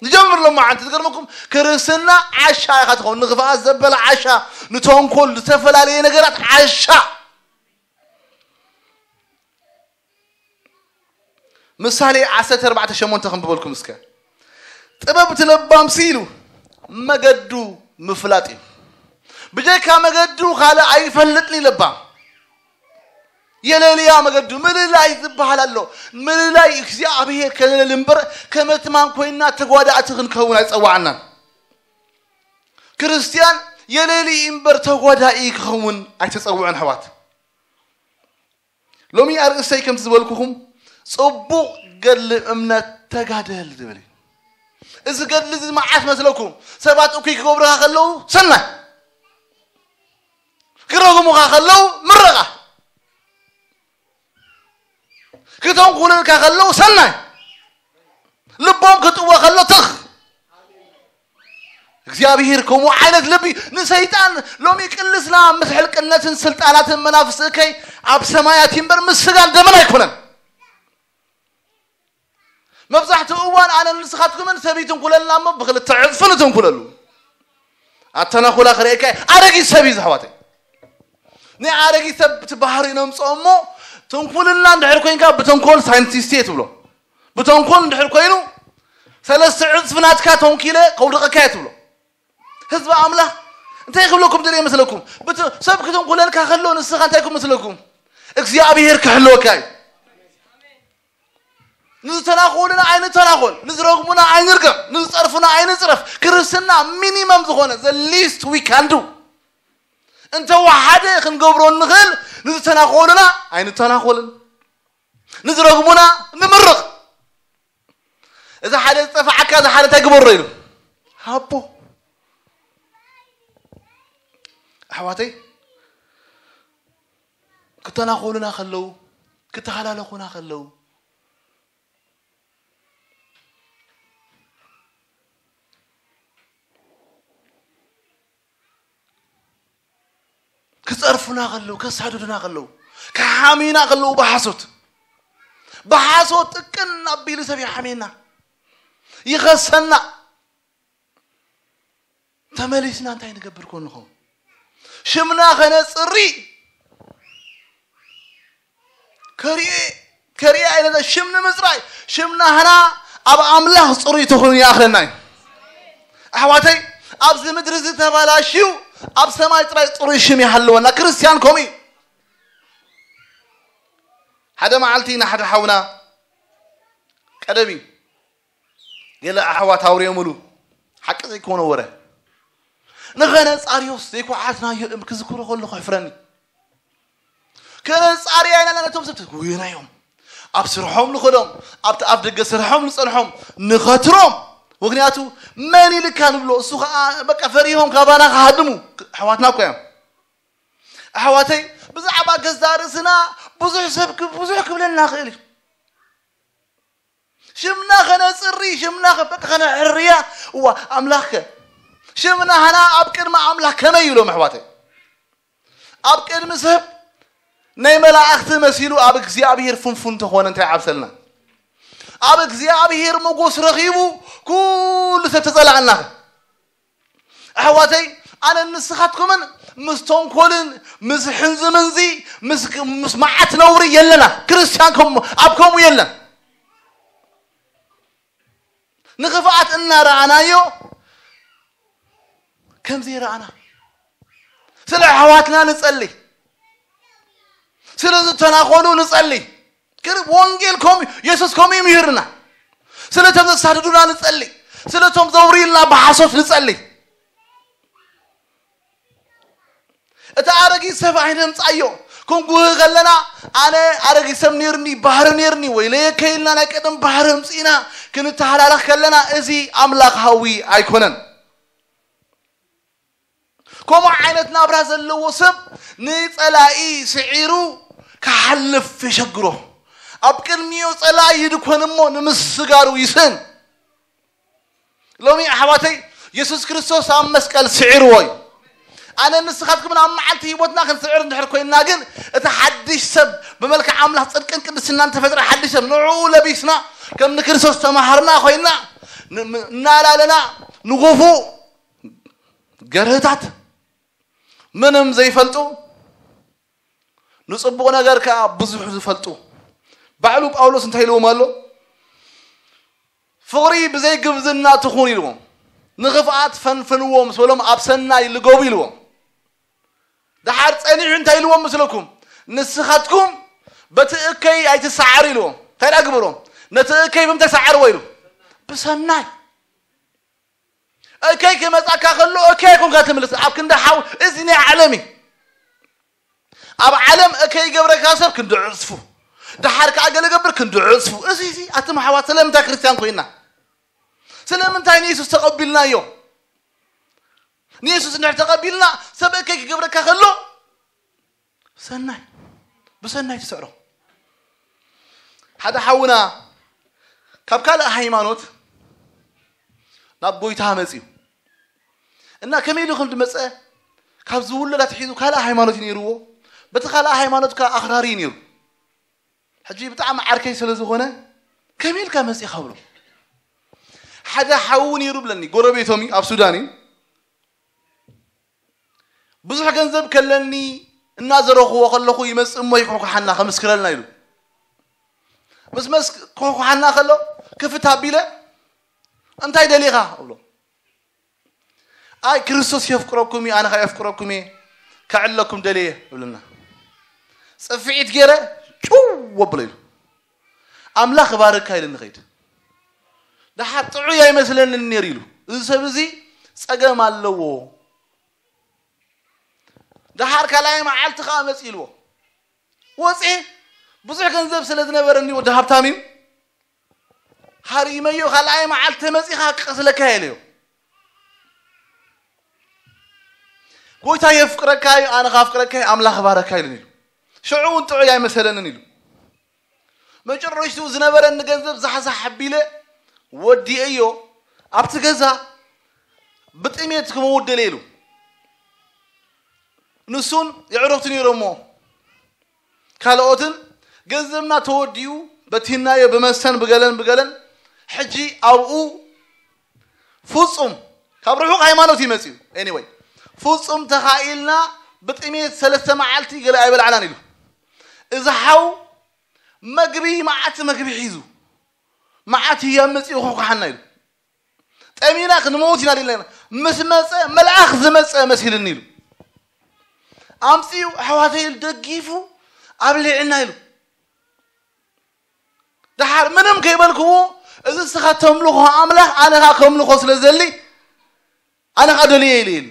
ንጀምር ሎማዓንቲ ዝገርመኩም ክርስትና ዓሻ ኢኻ ትኸውን ንክፍኣት ዘበለ ዓሻ ንተንኮል ዝተፈላለየ ነገራት ዓሻ ምሳሌ ዓሰርተ ኣርባዕተ ሸሞንተ ክንብበልኩም እስከ ጥበብ እቲ ለባም ሲ ኢሉ መገዱ ምፍላጥ እዩ ብጀካ መገዱ ካልእ ኣይፈልጥን እዩ ለባም የለልያ መገዱ ምልላይ ዝበሃል ኣሎ። ምልላይ እግዚኣብሔር ከለለል እምበር ከመትማን ኮይና ተጓዳእቲ ክንከውን ኣይጸዋዕናን። ክርስትያን የለሊ እምበር ተጓዳኢ ክኸውን ኣይተጸውዐን ኣሕዋት። ሎሚ ኣርእስተይ ከምቲ ዝበልኩኹም ጽቡቕ ገድሊ እምነት ተጋደል ዝብል እዩ። እዚ ገድሊ እዚ መዓስ መስለኩም? ሰባት እኩይ ክገብሩኻ ከለዉ ሰናይ፣ ክረግሙኻ ከለዉ ምረቓ፣ ክተንኩልልካ ከለዉ ሰናይ፣ ልቦም ክጥወ ከሎ ትኽ። እግዚኣብሔር ከምኡ ዓይነት ልቢ ንሰይጣን ሎሚ ቅልስና ምስ ሕልቅነትን ስልጣናትን መናፍስቲ እከይ ኣብ ሰማያት እምበር ምስ ስጋን ደምን ኣይኮነን። መብዛሕትኡ እዋን ኣነ ንስኻትኩምን ሰብ ይትንኩለልና እሞ ብክልተ ዕፅፊ ንትንኩለሉ። ኣተናኹላ ክርእየካ ኣረጊት ሰብ እዩ ዝሕዋተይ። ናይ ኣረጊት ሰብ እቲ ባህሪ ነምፅኦ እሞ ትንኩልና እንድሕር ኮይንካ ብተንኮል ሳይንቲስት እየ ትብሎ። ብተንኮል እንድሕር ኮይኑ ሰለስተ ዕፅፊ ናትካ ተንኪለ ከውድቐካ እየ ትብሎ። ህዝቢ ኣምላኽ እንታይ ክብለኩም ደልየ መስለኩም? ብት- ሰብ ክትንኩለልካ ከሎ ንስኻ እንታይ ክመስለኩም? እግዚኣብሔር ክሕልወካ እዩ። ንዝተናኾሉና ኣይንተናኾል፣ ንዝረግሙና ኣይንርገም፣ ንዝጸርፉና ኣይንጽረፍ። ክርስትና ሚኒመም ዝኾነ the least we can do እንተወሓደ ክንገብሮ እንኽእል ንዝተናኾሉና ኣይንተናኾልን፣ ንዝረግሙና ንምርቕ። እዚ ሓደ ዝጠፍዓካ እዚ ሓደ እንታይ ግበሮ ኢሉ ሃቦ። ኣሕዋተይ ክተናኾሉና ከለዉ ክተሃላለኹና ከለዉ ክጸርፉና ከለዉ ከሳድዱና ከለዉ ክሓምዩና ከለዉ ብሓሶት ብሓሶት ጥቅን ኣቢሉ ሰብ ይሓምየና ይኸሰና። ተመሊስና እንታይ ንገብር ኮን ንኸውን? ሽምና ከነጽሪ ከሪኤ ከሪኤ ኣይነዘ ሽም ንምጽራይ ሽምና ህና ኣብ ኣምላኽ ጽሩይ ተኾይኑ ይኣኽለና እዩ። ኣሕዋተይ ኣብዚ ምድሪ ዝተባላሽዩ ኣብ ሰማይ ጥራይ ጽሩይ ሽም ይሃለወና። ክርስቲያን ከምኡ እዩ። ሓደ መዓልቲ ንሓደ ሓውና ቀደም እዩ ገለ ኣሕዋት ኣውርዮምሉ ሓቂ ዘይኮነ ወረ ንኸነጻርዮስ ዘይኳዓትናዮ እም ክዝክሮ ከለኹ ሕፍረኒ። ከነጻርያ ኢና ነቶም ሰብ ትጉየናዮም ኣብ ስርሖም ንኸዶም ኣብቲ ኣብ ደገ ስርሖም ንጸንሖም ንኸትሮም። ምክንያቱ መን ኢልካ ንብሎ እሱ ከዓ በቃ ፈሪሆም ካባና ክሃድሙ ኣሕዋትና እኮ እዮም። ኣሕዋተይ ብዛዕባ ገዛ ርእስና ብዙሕ ሰብ ብዙሕ ክብለና ክእል እዩ። ሽምና ከነጽሪ ሽምና ከበቂ ከነሕርያ እዋ ኣምላኽከ ሽምና ሃና ኣብ ቅድሚ ኣምላኽ ከመይ ኢሎም ኣሕዋተይ ኣብ ቅድሚ ሰብ ናይ መላእኽቲ መሲሉ ኣብ እግዚኣብሔር ፍንፉን ተኾነ እንታይ ዓብሰልና ኣብ እግዚኣብሔር መጎስ ረኺቡ ኩሉ ሰብ ተጸላኣናኸ ኣሕዋተይ ኣነ ንስኻትኩምን ምስ ተንኮልን ምስ ሕንዝምንዚ ምስ መዓት ነውሪ የለና። ክርስቲያን ኣብ ከምኡ የለን። ንኽፍኣት እናረኣናዮ ከምዘይረኣና ስለ ኣሕዋትና ንጸሊ፣ ስለ ዝተናኾሉ ንጸሊ። ግን ወንጌል ከምኡ የሱስ ከምኡ እዩ ምሂርና። ስለቶም ዘሳድዱና ንጸሊ፣ ስለቶም ዘውርዩልና ብሓሶት ንጸሊ። እቲ ኣረጊት ሰብ ኣይነምጻዮ ክንጉህ ከለና ኣነ ኣረጊት ሰብ ነርኒ ባህሪ ነርኒ ወይ ለየከይልና ናይ ቀደም ባህሪ ምጽኢና ክንተሃላለኽ ከለና እዚ ኣምላኽ ሃዊ ኣይኮነን። ከምኡ ዓይነት ናብራ ዘለዎ ሰብ ንጸላኢ ስዒሩ ክሓልፍ የሸግሮ። ኣብ ቅድሚኡ ጸላኢ ይድኮን እሞ ንምስጋሩ ይስእን። ሎሚ ኣሕዋተይ የሱስ ክርስቶስ ኣብ መስቀል ስዒርዎ እዩ። ኣነ ንስኻትኩምን ኣብ መዓልቲ ህይወትና ክንስዕር እንድሕር ኮይንና ግን እቲ ሓድሽ ሰብ ብመልክዕ ኣምላኽ ጽድቅን ቅድስናን ተፈጥረ ሓድሽ ሰብ ንዕኡ ለቢስና ከም ንክርስቶስ ተማሃርና ኮይንና እናላለና ንጎፉ ገርህታት ምንም ዘይፈልጡ ንጽቡቕ ነገር ከኣ ብዙሕ ዝፈልጡ ባዕሉ ጳውሎስ እንታይ ኢልዎም ኣሎ? ፍቕሪ ብዘይ ግብዝና ትኹን ኢልዎም። ንኽፍኣት ፈንፍንዎም ስበሎም ኣብ ሰናይ ልገቡ ኢልዎም። ደሓር ጸኒሑ እንታይ ኢልዎም ምስለኩም? ንስኻትኩም በቲ እከይ ኣይትሰዓር ኢልዎ። እንታይ ደኣ ግበሮ? ነቲ እከይ ብምንታይ ሰዓርዎ ኢሉ? ብሰናይ። እከይ ክመጻካ ከሎ እከይ ኣይኮንካ ትምልስ። ኣብ ክንዲ ሓው፣ እዚ ናይ ዓለም እዩ። ኣብ ዓለም እከይ ይገብረካ ሰብ ክንዲ ዕጽፉ፣ ደሓር ከኣ ገለ ገብር ክንዲ ዕጽፉ። እዚ፣ እዚ ኣቱም ኣሕዋት፣ ስለምንታይ ክርስትያን ኮይና? ስለምንታይ ንየሱስ ተቐቢልናዮ? ንየሱስ እንድሕር ተቐቢልና፣ ሰብ እከይ ክገብረካ ከሎ ሰናይ፣ ብሰናይ ትስዕሮ። ሓደ ሓውና ካብ ካልእ ሃይማኖት ናብ ጎይታ መጽዩ እና ከመይ ኢሉ ከም ዝመጸ፣ ካብ ዝውለድ ኣትሒዙ ካልእ ሃይማኖት እዩ ነይርዎ። በቲ ካልእ ሃይማኖት ከኣ ኣኽራሪ እዩ ነይሩ። ሕጂ ብጣዕሚ ዓርከይ ስለ ዝኾነ፣ ከመይ ኢልካ መጺኻ ብሎ። ሓደ ሓዉ ነይሩ ብለኒ፣ ጎረቤቶም እዩ፣ ኣብ ሱዳን እዩ። ብዙሕ ገንዘብ ከለኒ እናዘረኽዎ ከለኹ ይመጽእ እሞ ይኩሕኩሓና፣ ከምስክረልና ኢሉ። ምስ መስ-፣ ኩሕኩሓና ከሎ ክፍት ኣቢለ፣ "እንታይ ደሊኻ?" እብሎ። "ኣይ ክርስቶስ የፍቅረኩም እዩ፣ ኣነ ኸኣ የፍቅረኩም እየ፣ ከዕለኩም ደልየ" እብለና። ጽፍዒት ገይረ ጭው ወብሎ ኢሉ። "ኣምላኽ እባርካ" ኢሉ ንኸይድ። ደሓር ጥዑይ ኣይመስለንን ነይሩ ኢሉ። "እዚ ሰብ እዚ ጸገም ኣለዎ። ደሓር ካልኣይ መዓልቲ ኸኣ መጽእ" ኢልዎ። ወጽኤ ብዙሕ ገንዘብ ስለ ዝነበረኒ፣ ወዲ ሃብታም እዩ። ሃሪመዮ፣ ካልኣይ መዓልቲ ተመጺኻ ክቐስለካ የለዮ። "ጎይታ የፍቅረካ እዩ፣ ኣነ ኻፍቅረካ እየ፣ ኣምላኽ ባረካ" ኢሉኒ ኢሉ። ሽዑ እውን ጥዑይ ኣይመሰለንን ኢሉ። መጨረሽቱ ዝነበረኒ ገንዘብ ዛሕዛሕ ኣቢለ ወዲኤዮ፣ ኣብቲ ገዛ ብጥሜት ክመውት ደልየ ኢሉ። ንሱን የዕሩኽቱ ነይሮሞ። ካልኦትን ገንዘብና ተወዲኡ በቲናዮ ብመስተን ብገለን ብገለን። ሕጂ ኣብኡ ፍጹም ካብ ርሑቕ ሃይማኖት እዩ መጺኡ። Anyway፣ ፍጹም ተኻኢልና ብጥሜት ሰለስተ መዓልቲ ገለ ኣይበላዕናን ኢሉ። እዚ ሓው መግቢ፣ መዓት መግቢ ሒዙ፣ መዓት ህያብ መጺኡ ኩሕኩሓና ኢሉ። "ጠሚና ክንመውት ኢና" ኢልና። ምስ መጸ፣ መልኣኽ ዝመጸ መሲልኒ ኢሉ። ኣምጺኡ ኣሕዋተይ ኢሉ ደጊፉ ኣብሊዕና ኢሉ። ደሓር ምንም ከይበልክዎ፣ "እዚ ንስኻ ተምልኾ ኣምላኽ ኣነ ኸኣ ከምልኾ ስለ ዘሊ፣ ኣነ ኸኣ ደልየ" ኢሉ ኢሉ።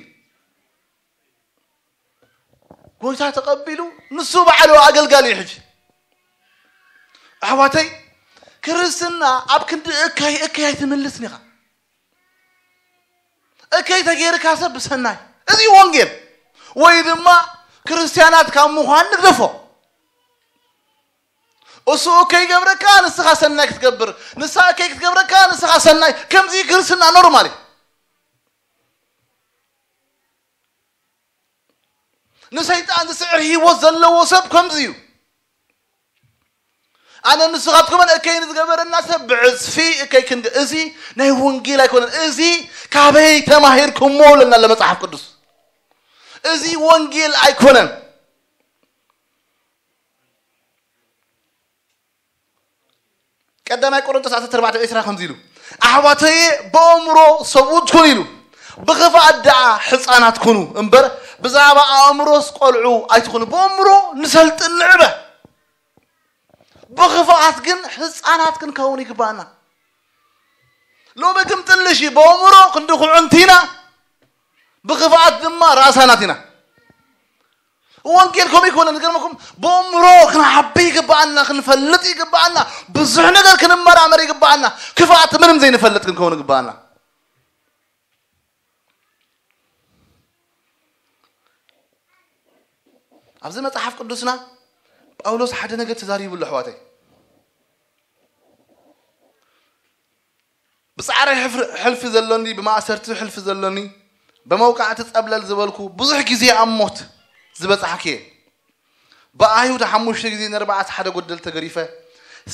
ጎይታ ተቐቢሉ፣ ንሱ ባዕሉ ኣገልጋሊ እዩ። ሕጂ ኣሕዋተይ፣ ክርስትና ኣብ ክንዲ እከይ እከይ ኣይትምልስን ኢኻ። እከይ ተገይርካ ሰብ ብሰናይ፣ እዚ እዩ ወንጌል። ወይ ድማ ክርስትያናት ካብ ምዃን ንግደፎ። እሱ እከይ ይገብረካ፣ ንስኻ ሰናይ ክትገብር፣ ንሳ እከይ ክትገብረካ፣ ንስኻ ሰናይ። ከምዚ ክርስትና ኖርማል እዩ። ንሰይጣን ዝስዕር ህይወት ዘለዎ ሰብ ከምዚ እዩ። ኣነ ንስኻትኩምን እከይ ንዝገበረና ሰብ ብዕጽፊ እከይ ክንገ-፣ እዚ ናይ ወንጌል ኣይኮነን። እዚ ካበይ ተማሂርኩሞ? ለና ለመጽሓፍ ቅዱስ። እዚ ወንጌል ኣይኮነን። ቀዳማይ ቆሮንቶስ ዓሰርተ ኣርባዕተ ዕስራ ከምዚ ኢሉ፣ "ኣሕዋተየ፣ በእምሮ ሰብኡት ኩኑ" ኢሉ፣ "ብኽፍኣት ደኣ ሕፃናት ኩኑ እምበር፣ ብዛዕባ ኣእምሮስ ቆልዑ ኣይትኹኑ።" በእምሮ ንሰልጥን ንዕበ፣ ብኽፍኣት ግን ሕፃናት ክንከውን ይግባኣና። ሎሚ ግን ጥልሽ እዩ፣ በእምሮ ክንዲ ኩዕንቲ ኢና፣ ብኽፍኣት ድማ ራእሳናት ኢና። ወንጌል ከምኡ ይኮነ፣ ንገርመኩም፣ በእምሮ ክንዓቢ ይግባኣና፣ ክንፈልጥ ይግባኣና፣ ብዙሕ ነገር ክንመራመር ይግባኣና። ክፍኣት ምንም ዘይንፈልጥ ክንከውን ይግባኣና። ኣብዚ መጽሓፍ ቅዱስና ጳውሎስ ሓደ ነገር ተዛሪቡ ኣሎ፣ ኣሕዋተይ። "ብጻዕሪ ሕፍር-፣ ሕልፊ ዘሎኒ፣ ብማእሰርቲ ሕልፊ ዘሎኒ፣ ብመውቃዕቲ ጸብለል ዝበልኩ፣ ብዙሕ ግዜ ኣብ ሞት ዝበጻሕኩ እየ። ብኣይሁድ ሓሙሽተ ግዜ ነርባዕተ ሓደ ጎደል ተገሪፈ፣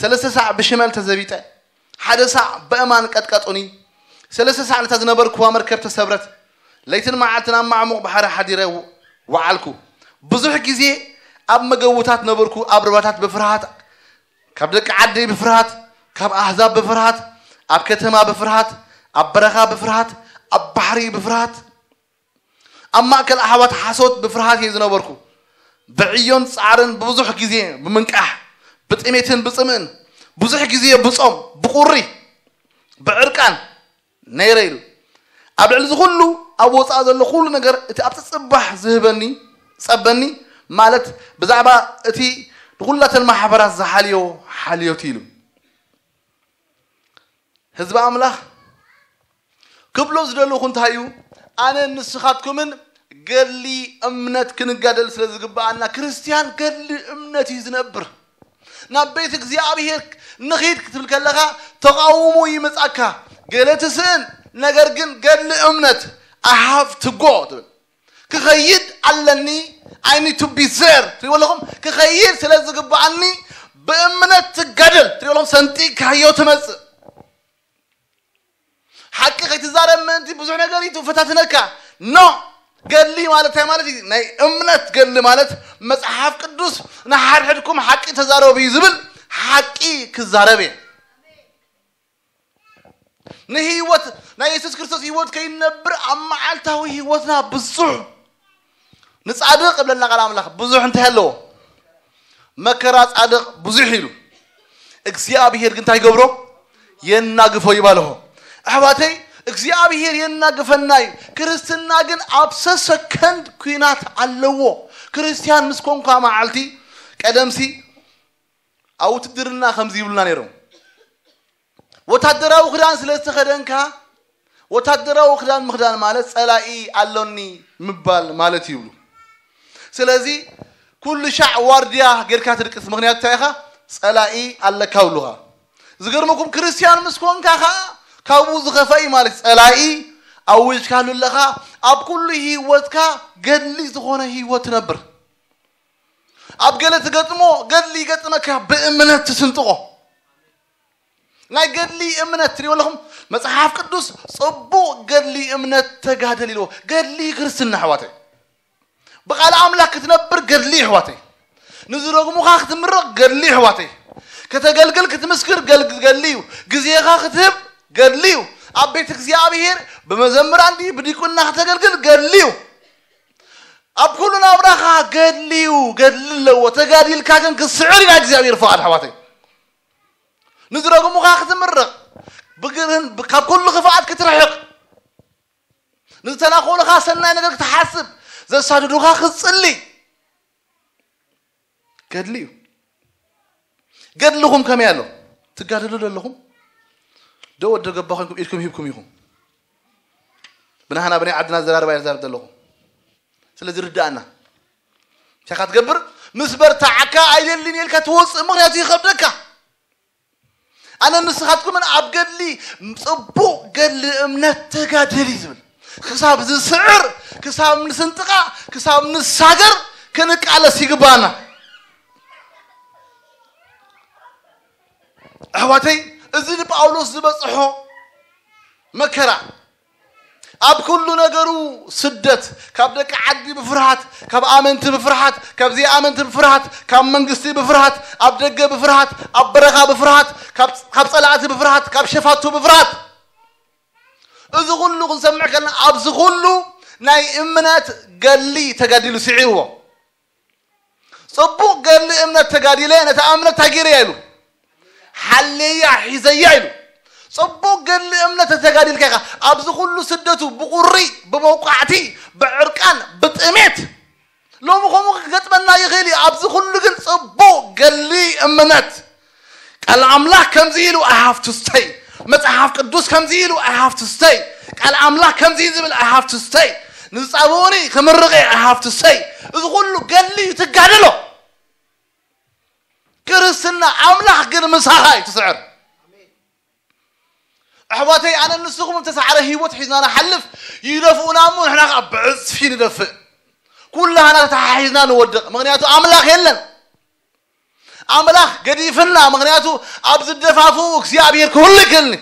ሰለስተ ሳዕ ብሽመል ተዘቢጠ፣ ሓደ ሳዕ በእማን ቀጥቀጡኒ፣ ሰለስተ ሳዕ ነታ ዝነበርኩዋ መርከብ ተሰብረት፣ ለይትን መዓልትን ኣብ ማዕሙቕ ባሕሪ ሓዲረ ው-፣ ወዓልኩ። ብዙሕ ግዜ ኣብ መገቡታት ነበርኩ፣ ኣብ ርባታት ብፍርሃት፣ ካብ ደቂ ዓደይ ብፍርሃት፣ ካብ ኣህዛብ ብፍርሃት፣ ኣብ ከተማ ብፍርሃት፣ ኣብ በረኻ ብፍርሃት፣ ኣብ ባሕሪ ብፍርሃት፣ ኣብ ማእከል ኣሕዋት ሓሶት ብፍርሃት እየ ዝነበርኩ። ብዕዮን ጻዕርን ብብዙሕ ግዜ ብምንቃሕ፣ ብጥሜትን ብጽምእን፣ ብዙሕ ግዜ ብጾም፣ ብቑሪ፣ ብዕርቃን ነይረ ኢሉ። ኣብ ልዕሊ እዚ ኩሉ ኣብ ወጻኢ ዘሎ ኩሉ ነገር፣ እቲ ኣብቲ ጽባሕ ዝህበኒ፣ ጸበኒ፣ ማለት ብዛዕባ እቲ ንኹላተን ማሕበራት ዝሓልዮ ሓልዮት ኢሉ። ህዝቢ ኣምላኽ ክብሎ ዝደለኹ እንታይ እዩ? ኣነ ንስኻትኩምን ገድሊ እምነት ክንጋደል ስለ ዝግብኣና፣ ክርስትያን ገድሊ እምነት እዩ ዝነብር። ናብ ቤት እግዚኣብሔር ንኺድ ክትብል ከለኻ ተቓውሞ ይመጻካ፣ ገለ ትስእን፣ ነገር ግን ገድሊ እምነት ኣሃብ ትጎ ትብል። ክኸይድ ኣለኒ፣ I need to be there ትሪእዎ ኣለኹም። ክኸይድ ስለ ዝግብኣኒ ብእምነት ትጋደል ትሪእዎ ኣለኹም። ሰንጢቅካዮ ትመጽእ። ሓቂ ከይትዛረብ ምእንቲ ብዙሕ ነገር እዩ ትፈታትነካ። ኖ፣ ገድሊ ማለት እንታይ ማለት እዩ? ናይ እምነት ገድሊ ማለት መጽሓፍ ቅዱስ ንሓድሕድኩም ሓቂ ተዛረቡ እዩ ዝብል፣ ሓቂ ክዛረብ እየ። ንህይወት ናይ የሱስ ክርስቶስ ህይወት ከይንነብር ኣብ መዓልታዊ ህይወትና ብዙሕ ንጻድቕ እብለና ቃል ኣምላኽ ብዙሕ እንታይ ኣለዎ? መከራ ጻድቕ ብዙሕ ኢሉ እግዚኣብሔር ግን እንታይ ይገብሮ? የናግፎ ይባልሆ። ኣሕዋተይ እግዚኣብሔር የናግፈና እዩ። ክርስትና ግን ኣብ ሰሰከንድ ኲናት ኣለዎ። ክርስትያን ምስ ኮንኳ መዓልቲ ቀደምሲ ኣብ ውትድርና ከምዚ ይብሉና ነይሮም። ወታደራዊ ክዳን ስለ ዝተኸደንካ፣ ወታደራዊ ክዳን ምኽዳን ማለት ጸላኢ ኣሎኒ ምባል ማለት ይብሉ። ስለዚ ኩሉ ሻዕ ዋርድያ ጌርካ ትድቅስ። ምኽንያቱ እንታይ ኢኻ? ጸላኢ ኣለካ ይብሉኻ። ዝገርመኩም ክርስትያን ምስ ኮንካ ኸዓ ካብኡ ዝኸፈ እዩ ማለት ጸላኢ ኣዊጅካሉ ኣለኻ። ኣብ ኩሉ ህይወትካ ገድሊ ዝኾነ ህይወት ትነብር። ኣብ ገለ ትገጥሞ ገድሊ ይገጥመካ ብእምነት ትስንጥቆ። ናይ ገድሊ እምነት ትሪእዎ ኣለኹም። መጽሓፍ ቅዱስ ጽቡቕ ገድሊ እምነት ተጋደል ኢልዎ። ገድሊ ክርስትና ኣሕዋተይ ብቓል ኣምላኽ ክትነብር ገድሊ እዩ ኣሕዋተይ። ንዝረግሙኻ ክትምርቕ ገድሊ እዩ ኣሕዋተይ። ከተገልግል ክትምስክር ገል- ገድሊ እዩ። ግዜኻ ክትህብ ገድሊ እዩ። ኣብ ቤት እግዚኣብሔር ብመዘምራን ድዩ ብዲቁና ከተገልግል ገድሊ እዩ። ኣብ ኩሉ ናብራኻ ገድሊ እዩ፣ ገድሊ ኣለዎ። ተጋዲልካ ግን ክስዕር ኢና እግዚኣብሔር ፍቓድ ኣሕዋተይ። ንዝረግሙኻ ክትምርቕ፣ ብግርህን ብ- ካብ ኩሉ ክፍኣት ክትርሕቕ፣ ንዝተናኾልኻ ሰናይ ነገር ክትሓስብ፣ ዘሳድዱኻ ክትጽሊ ገድሊ እዩ። ገድልኹም ከመይ ኣሎ? ትጋደሉ ዶ ኣለኹም? ዶ ወደ ገባ ኮይንኩም ኢድኩም ሂብኩም ኢኹም? ብናህና ብናይ ዓድና ዘራርባ እየ ዝዛረብ ዘለኹ። ስለዚ ርዳእና። እንታይ ኢኻ ትገብር? ምስ በርታዓካ ኣይደልን ኢልካ ትወፅእ፣ ምኽንያቱ ይኸብደካ። ኣነ ንስኻትኩምን ኣብ ገድሊ፣ ፅቡቕ ገድሊ እምነት ተጋደል እዩ ዝብል። ክሳብ ዝስዕር፣ ክሳብ ንስንጥቓ፣ ክሳብ ንሳገር ክንቃለስ ይግባና። ኣሕዋተይ፣ እዚ ንጳውሎስ ዝበፅሖ መከራ፣ ኣብ ኩሉ ነገሩ ስደት፣ ካብ ደቂ ዓዲ ብፍርሃት፣ ካብ ኣመንቲ ብፍርሃት፣ ካብ ዘይኣመንቲ ብፍርሃት፣ ካብ መንግስቲ ብፍርሃት፣ ኣብ ደገ ብፍርሃት፣ ኣብ በረኻ ብፍርሃት፣ ካብ ካብ ጸላእቲ ብፍርሃት፣ ካብ ሸፋቱ ብፍርሃት። እዚ ኩሉ ክንሰምዕ ከለና ኣብዚ ኩሉ ናይ እምነት ገድሊ ተጋዲሉ ስዒርዎ። ጽቡቕ ገድሊ እምነት ተጋዲለ ነታ እምነት ታጊረያ ኢሉ። ሓሌያ ሒዘያ ኢሉ። ጽቡቕ ገድሊ እምነት ተጋዲልካ ኢኻ። ኣብዚ ኩሉ ስደቱ ብቑሪ፣ ብመውቃዕቲ፣ ብዕርቃን፣ ብጥሜት ሎሚ ከምኡ ክገጥመና ይኽእል እዩ። ኣብዚ ኩሉ ግን ጽቡቕ ገድሊ እምነት ቃል ኣምላኽ ከምዚ ኢሉ I have to stay። መጽሓፍ ቅዱስ ከምዚ ኢሉ I have to stay። ቃል ኣምላኽ ከምዚ እዩ ዝብል I have to stay። ንዝጻብኡኒ ክምርቕ እየ I have to stay። እዚ ኩሉ ገድሊ እዩ ትጋደሎ። ክርስትና ኣምላኽ ግን ምሳኻ እዩ ትስዕር። ኣሕዋተይ ኣነ ንስኹም እተሳዕረ ህይወት ሒዝና ንሓልፍ። ይደፍኡና እሞ ንሕና ከዓ ብዕፅፊ ንደፍእ። ኩላህና ተተሓሒዝና ንወድቕ። ምኽንያቱ ኣምላኽ የለን። ኣምላኽ ገዲፍና፣ ምኽንያቱ ኣብ ዝደፋፍኡ እግዚኣብሔር ክህሉ ይክእልኒ።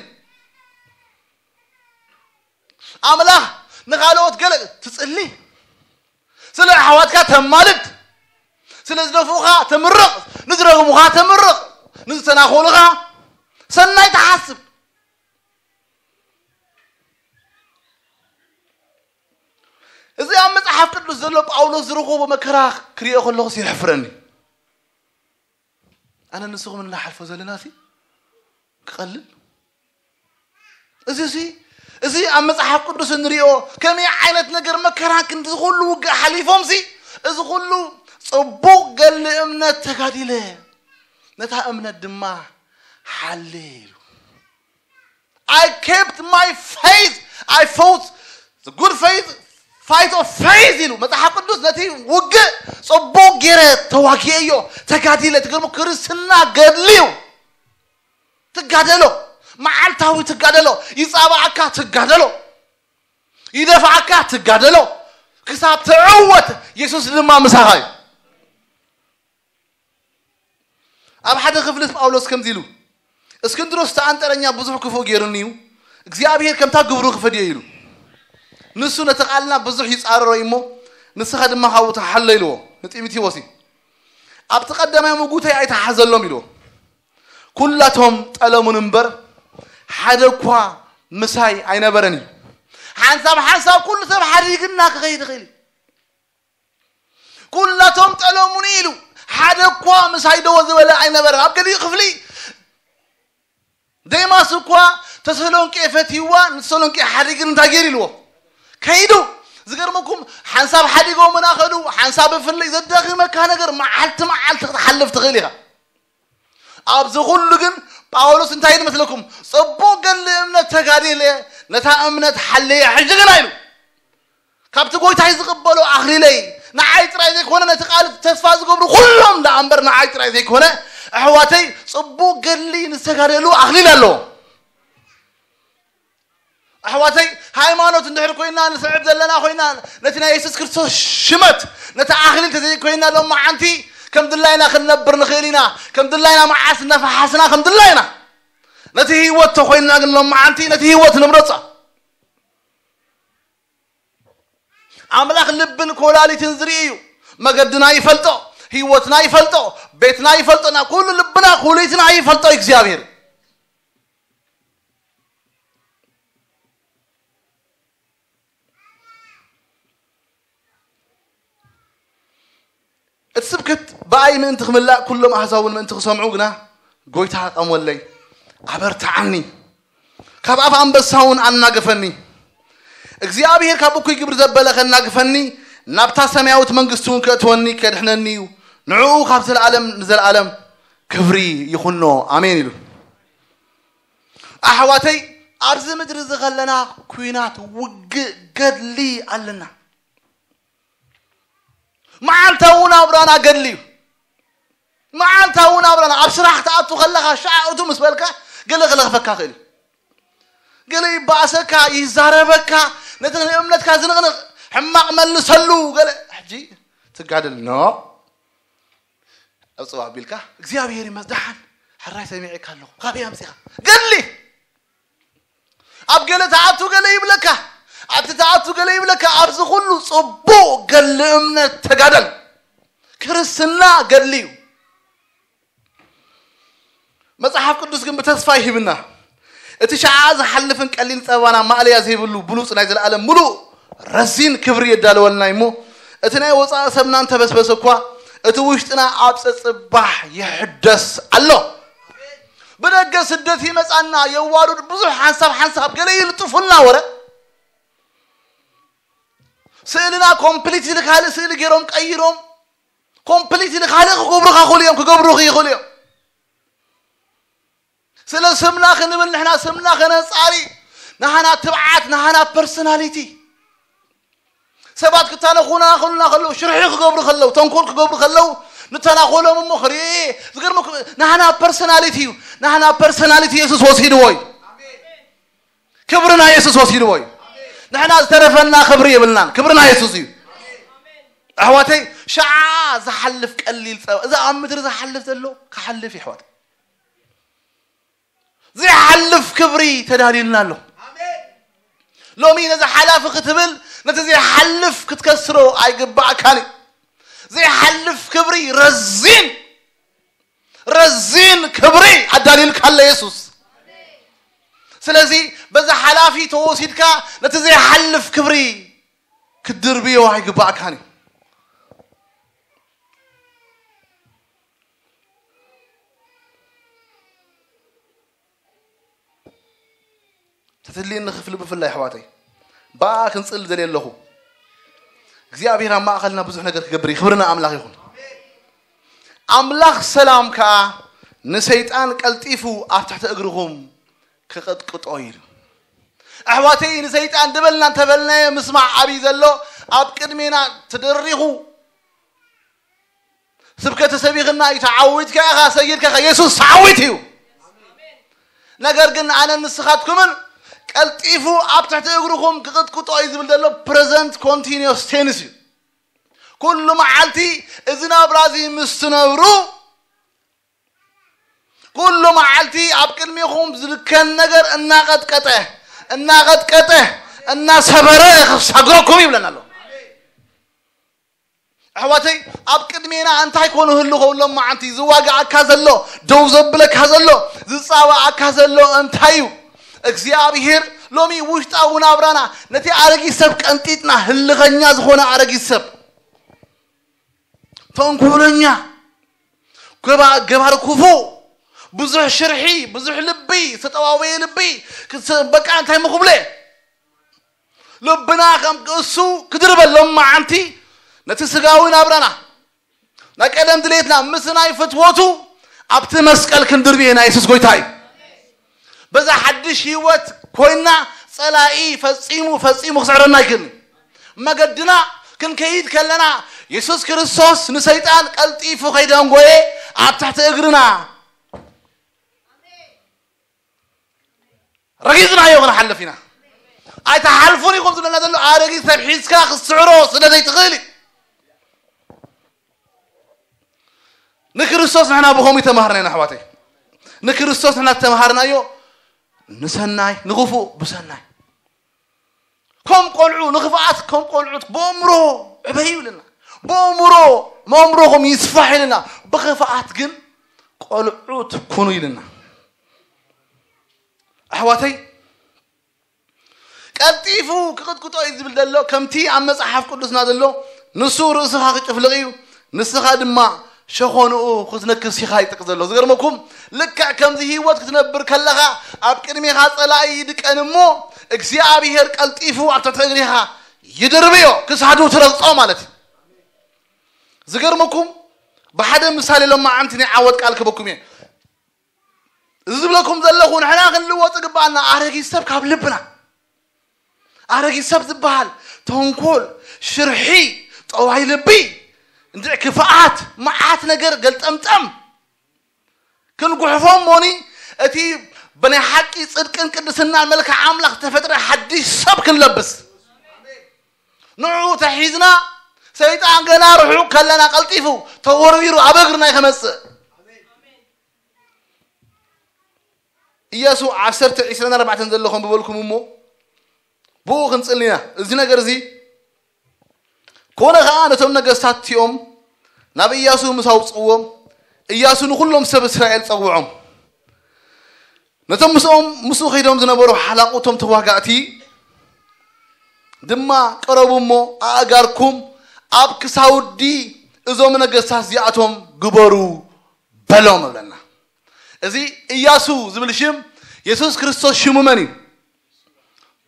ኣምላኽ ንኻልኦት ገለ ትጽሊ፣ ስለ ኣሕዋትካ ተማልድ፣ ስለ ዝደፍኡኻ ተምርቕ፣ ንዝረግሙኻ ተምርቕ፣ ንዝተናኾሉኻ ሰናይ ትሓስብ። እዚ ኣብ መጽሓፍ ቅዱስ ዘሎ ጳውሎስ ዝረኸቦ መከራ ክሪኦ ከለኹስ የሕፍረኒ። ኣነ ንስኹም እንሓልፎ ዘለና ሲ ክቐልል? እዚ ሲ እዚ ኣብ መጽሓፍ ቅዱስ እንሪኦ ከመይ ዓይነት ነገር መከራ ክንዲ ኩሉ ውግእ ሓሊፎም ሲ እዚ ኩሉ ጽቡቕ ገድሊ እምነት ተጋዲለ ነታ እምነት ድማ ሓልየ ኢሉ። I kept my faith, I fought the good faith, fight of faith ኢሉ መጽሓፍ ቅዱስ ነቲ ውግእ ጽቡቕ ገይረ ተዋጊኤዮ ተጋዲለ። ትገርሙ ክርስትና ገድሊ እዩ። ትጋደሎ፣ መዓልታዊ ትጋደሎ፣ ይጻባኣካ ትጋደሎ፣ ይደፋኣካ ትጋደሎ፣ ክሳብ ትዕወት። የሱስ ድማ ምሳኻ እዩ። ኣብ ሓደ ክፍሊ ጳውሎስ ከምዚ ኢሉ፣ እስክንድሮስ እቲ ኣንጠረኛ ብዙሕ ክፉእ ገይሩኒ እዩ፣ እግዚኣብሔር ከምታ ግብሩ ክፈድዮ ኢሉ። ንሱ ነቲ ቃልና ብዙሕ ይጻረሮ እዩ እሞ፣ ንስኻ ድማ ካብኡ ተሓሎ ኢልዎ ንጢሞቴዎስ እዩ። ኣብቲ ቀዳማይ ምጉተይ ኣይተሓዘሎም ኢልዎ። ኩላቶም ጠለሙን እምበር ሓደ እኳ ምሳይ ኣይነበረን እዩ። ሓንሳብ ሓንሳብ ኩሉ ሰብ ሓዲግና ክኸይድ ይኽእል እዩ። ኩላቶም ጠለሙኒ ኢሉ ሓደ እኳ ምሳይ ደወ ዝበለ ኣይነበረን። ኣብ ገሊኡ ክፍሊ ዴማስ እኳ ተሰሎንቄ ፈትይዋ ንተሰሎንቄ ሓዲግን እንታይ ገይሩ ኢልዎ ከይዱ። ዝገርመኩም ሓንሳብ ሓዲጎምና ከዱ ሓንሳብ ብፍልይ ዘዳኺመካ ነገር መዓልቲ መዓልቲ ክትሓልፍ ትኽእል ኢኻ። ኣብዚ ኩሉ ግን ጳውሎስ እንታይ ይመስለኩም? ጽቡቕ ገድሊ እምነት ተጋዲለ ነታ እምነት ሓለየ ሕጂ ግና ኢሉ ካብቲ ጎይታይ ዝቕበሎ ኣኽሊለይ ንዓይ ጥራይ ዘይኮነ ነቲ ቃል ተስፋ ዝገብሩ ኩሎም ደኣ እምበር ንዓይ ጥራይ ዘይኮነ ኣሕዋተይ ጽቡቕ ገድሊ ንዝተጋደሉ ኣኽሊል ኣለዎ። ኣሕዋተይ ሃይማኖት እንድሕር ኮይና ንስዕብ ዘለና ኮይና ነቲ ናይ የሱስ ክርስቶስ ሽመት ነቲ ኣኽሊል ተዘይኮይና ሎማዓንቲ ከም ድላይና ክንነብር ንኽእል ኢና። ከም ድላይና መዓስ እናፈሓስና ከም ድላይና ነቲ ህይወት ተኮይንና ግን ሎማዓንቲ ነቲ ህይወት ንምረፃ። ኣምላኽ ልብን ኮላሊትን ዝርኢ እዩ። መገድና ይፈልጦ፣ ህይወትና ይፈልጦ፣ ቤትና ይፈልጦ፣ ና ኩሉ ልብና ኩሊትና ይፈልጦ እግዚኣብሔር። እቲ ስብከት ብኣይ ምእንቲ ክምላእ ኩሎም ኣህዛብ እውን ምእንቲ ክሰምዑ ግና ጎይታ ቀመለይ፣ ኣበርትዓኒ፣ ካብ ኣፍ ኣንበሳ እውን ኣናግፈኒ። እግዚኣብሔር ካብ እኩይ ግብሪ ዘበለ ከናግፈኒ፣ ናብታ ሰማያዊት መንግስቲ እውን ከእትወኒ ከድሕነኒ እዩ። ንዕኡ ካብ ዘለኣለም ንዘለኣለም ክብሪ ይኹኖ። ኣሜን ኢሉ። ኣሕዋተይ፣ ኣብዚ ምድሪ እዚ ከለና ኩናት ውግእ ገድሊ ኣለና። መዓልታዊ ናብራና ገድሊ እዩ። መዓልታዊ ናብራና ኣብ ስራሕ ክትኣቱ ከለኻ ሻዕ እቱ ምስ በልካ ገለ ክለኽፈካ ክእል እዩ። ገለ ይባእሰካ፣ ይዛረበካ፣ ነቲ ንእምነትካ ዝንቕንቕ ሕማቕ መልሰሉ ገለ ሕጂ ትጋደል ኖ ኣብ ጽዋ ኣቢልካ እግዚኣብሔር ይመስገን ደሓን ሕራይ ሰሚዐካ ኣለኹ ካበይ ኣምጺኻ ገድሊ ኣብ ገለ ተኣቱ ገለ ይብለካ ኣብቲ ተኣቱ ገለ ይብለካ ኣብዚ ኩሉ ጽቡቕ ገድሊ እምነት ተጋደል። ክርስትና ገድሊ እዩ። መጽሓፍ ቅዱስ ግን ብተስፋ ይህብና። እቲ ሸዓ ዝሓልፍን ቀሊል ጸባና ማእለያ ዘይብሉ ብሉጽ ናይ ዘለኣለም ሙሉእ ረዚን ክብሪ የዳለወልና እሞ እቲ ናይ ወጻኢ ሰብና እንተበስበሰ እኳ እቲ ውሽጥና ኣብ ጸጽባሕ ይሕደስ ኣሎ። ብደገ ስደት ይመጻና የዋርድ ብዙሕ ሓንሳብ ሓንሳብ ገለ ይልጥፉልና ወረ ስእልና ኮምፕሊት ካልእ ስእሊ ገይሮም ቀይሮም ኮምፕሊት ካልእ ክገብሩኻ ይኽእሉ እዮም ክገብሩኺ ይኽእሉ እዮም። ስለ ስምና ክንብል ንሕና ስምና ከነጻሪ ናህና ትብዓት ናህና ፐርሶናሊቲ ሰባት ክተናኹና ከሉና ከለዉ ሽርሒ ክገብሩ ከለዉ ተንኮል ክገብሩ ከለዉ ንተናኾሎም እሞ ክርኢ ዝገርመኩም ናህና ፐርሶናሊቲ እዩ። ናህና ፐርሶናሊቲ የሱስ ወሲድዎ እዩ። ክብሪ ናይ የሱስ ወሲድዎ እዩ። ንሕና ዝተረፈና ክብሪ የብልናን። ክብሪ ናይ የሱስ እዩ። ኣሕዋተይ ሸዓ ዝሓልፍ ቀሊል ጸባ እዚ ኣብ ምድሪ ዝሓልፍ ዘሎ ክሓልፍ ይሕዋት ዘይሓልፍ ክብሪ ተዳልዩልና ኣሎ። ሎሚ ነዚ ሓላፊ ክትብል ነቲ ዘይሓልፍ ክትከስሮ ኣይግባእካን እዩ። ዘይሓልፍ ክብሪ ረዚን ረዚን ክብሪ ኣዳልዩልካ ኣሎ የሱስ። ስለዚ በዚ ሓላፊ ተወሲድካ ነቲ ዘይሓልፍ ክብሪ ክትድርብዮ ኣይግባእካን እዩ። ትህልየኒ ክፍሊ ብፍላይ ኣሕዋተይ፣ ብኣ ክንጽል ደልየ ኣለኹ። እግዚኣብሔር ኣብ ማእኸልና ብዙሕ ነገር ክገብር እዩ። ክብርና ኣምላኽ ይኹን። ኣምላኽ ሰላም ከኣ ንሰይጣን ቀልጢፉ ኣብ ትሕቲ እግርኹም ክቕጥቅጦ ኢሉ። ኣሕዋተይ፣ ንሰይጣን ድበልና እንተበልናዮ ምስማዕ ኣብይ ዘሎ ኣብ ቅድሜና ተደሪኹ። ስብከት ተሰቢኽና እዩ፣ ተዓዊትካ ኢኻ፣ ሰጊድካ ኢኻ። የሱስ ተዓዊት እዩ። ነገር ግን ኣነ ንስኻትኩምን ቀልጢፉ ኣብ ትሕቲ እግርኹም ክቕጥቅጦ እዩ ዝብል ዘሎ ፕረዘንት ኮንቲኒዮስ ቴንስ እዩ። ኩሉ መዓልቲ እዚ ናብራ እዚ ምስ ትነብሩ፣ ኩሉ መዓልቲ ኣብ ቅድሜኹም ዝልከን ነገር እናቐጥቀጠ፣ እናቐጥቀጠ፣ እናሰበረ ክሳግረኩም ይብለና ኣሎ። ኣሕዋተይ፣ ኣብ ቅድሜና እንታይ ኮኑ ህሉ ከብሎም መዓንቲ ዝዋጋኣካ ዘሎ፣ ደው ዘብለካ ዘሎ፣ ዝጻዋኣካ ዘሎ እንታይ እዩ? እግዚኣብሔር ሎሚ ውሽጣዊ ናብራና ነቲ ኣረጊት ሰብ ቀንጢጥና፣ ህልኸኛ ዝኾነ ኣረጊት ሰብ፣ ተንኮለኛ፣ ገባ-፣ ገባር ክፉእ፣ ብዙሕ ሽርሒ፣ ብዙሕ ልቢ፣ ዝተጠዋወየ ልቢ፣ ክስ-፣ በቃ እንታይ ምኹብለ? ልብና ከም እሱ ክድርበሎም መዓንቲ ነቲ ስጋዊ ናብራና፣ ናይ ቀደም ድሌትና ምስ ናይ ፍትወቱ ኣብቲ መስቀል ክንድርብ ኢና። የሱስ ጎይታ እዩ። በዛ ሓድሽ ህይወት ኮይና ጸላኢ ፈጺሙ፣ ፈጺሙ ክስዕረና ኣይክእልን። መገድና ክንከይድ ከለና የሱስ ክርስቶስ ንሰይጣን ቀልጢፉ ከይደንጎየ ኣብ ትሕቲ እግርና ረጊጽናዮ ክንሓልፍ ኢና። ኣይትሓልፉን ኢኹም ዝብለና ዘሎ ኣረጊት ሰብ ሒዝካ ክትስዕሮ ስለ ዘይትኽእል እዩ። ንክርስቶስ ንሕና ብኸምኡ ተማሃርና ኢና ኣሕዋተይ። ንክርስቶስ ንሕና ተማሃርናዮ ንሰናይ፣ ንኽፉእ ብሰናይ። ከም ቆልዑ ንኽፍኣት ከም ቆልዑት ብእምሮ ዕበዩ ኢልና። ብእምሮ፣ መእምሮኹም ይስፋሕ ኢልና። ብኽፍኣት ግን ቆልዑት ኩኑ ኢልና። ኣሕዋተይ፣ ቀልጢፉ ክቕጥቅጦ እዩ ዝብል ዘሎ። ከምቲ ኣብ መጽሓፍ ቅዱስና ዘሎ፣ ንሱ ርእስኻ ክጭፍልቕ እዩ፣ ንስኻ ድማ ሸኾንኡ ክትነክስ ኢኻ ይጥቅ ዘሎ። ዝገርመኩም፣ ልክዕ ከምዚ ህይወት ክትነብር ከለኻ ኣብ ቅድሜኻ ጸላኢ ይድቀን እሞ እግዚኣብሔር ቀልጢፉ ኣብ ትሕቲ እግሪኻ ይድርብዮ፣ ክሳዱ ትረግጾ ማለት እዩ። ዝገርመኩም፣ ብሓደ ምሳሌ ሎማዓንቲ ናይ ዓወት ቃል ክበኩም እየ። እዚ ዝብለኩም ዘለኹ ንሕና ክንልወጥ ግባኣና። ኣረጊት ሰብ ካብ ልብና፣ ኣረጊት ሰብ ዝበሃል ተንኮል፣ ሽርሒ፣ ጠዋይ ልቢ፣ እንድዕ ክፍኣት፣ መዓት ነገር ገልጠምጠም ክንጉሕፎ እሞኒ፣ እቲ ብናይ ሓቂ ጽድቅን ቅድስናን መልክዕ ኣምላኽ ዝተፈጥረ ሓድሽ ሰብ ክንለብስ። ንዕኡ ተሒዝና፣ ሰይጣን ገና ርሑቕ ከለና ቀልጢፉ ተወርዊሩ ኣብ እግርና እዩ ከመጽእ። ኢያሱ ዓሰርተ ዕስራን ኣርባዕተን ዘለኹም ብበልኩም እሞ፣ ብኡ ክንጽሊ ኢና። እዚ ነገር እዚ ኮነ ኸኣ ነቶም ነገስታት እቲኦም ናብ ኢያሱ ምስ ኣውጽእዎም፣ ኢያሱ ንኹሎም ሰብ እስራኤል ጸውዖም። ነቶም ምስኦም፣ ምስኡ ከይዶም ዝነበሩ ሓላቑቶም ተዋጋእቲ ድማ ቀረቡ እሞ፣ ኣእጋርኩም ኣብ ክሳውዲ እዞም ነገስታት እዚኣቶም ግበሩ በሎም እብለና። እዚ ኢያሱ ዝብል ሽም የሱስ ክርስቶስ ሽሙ መን እዩ?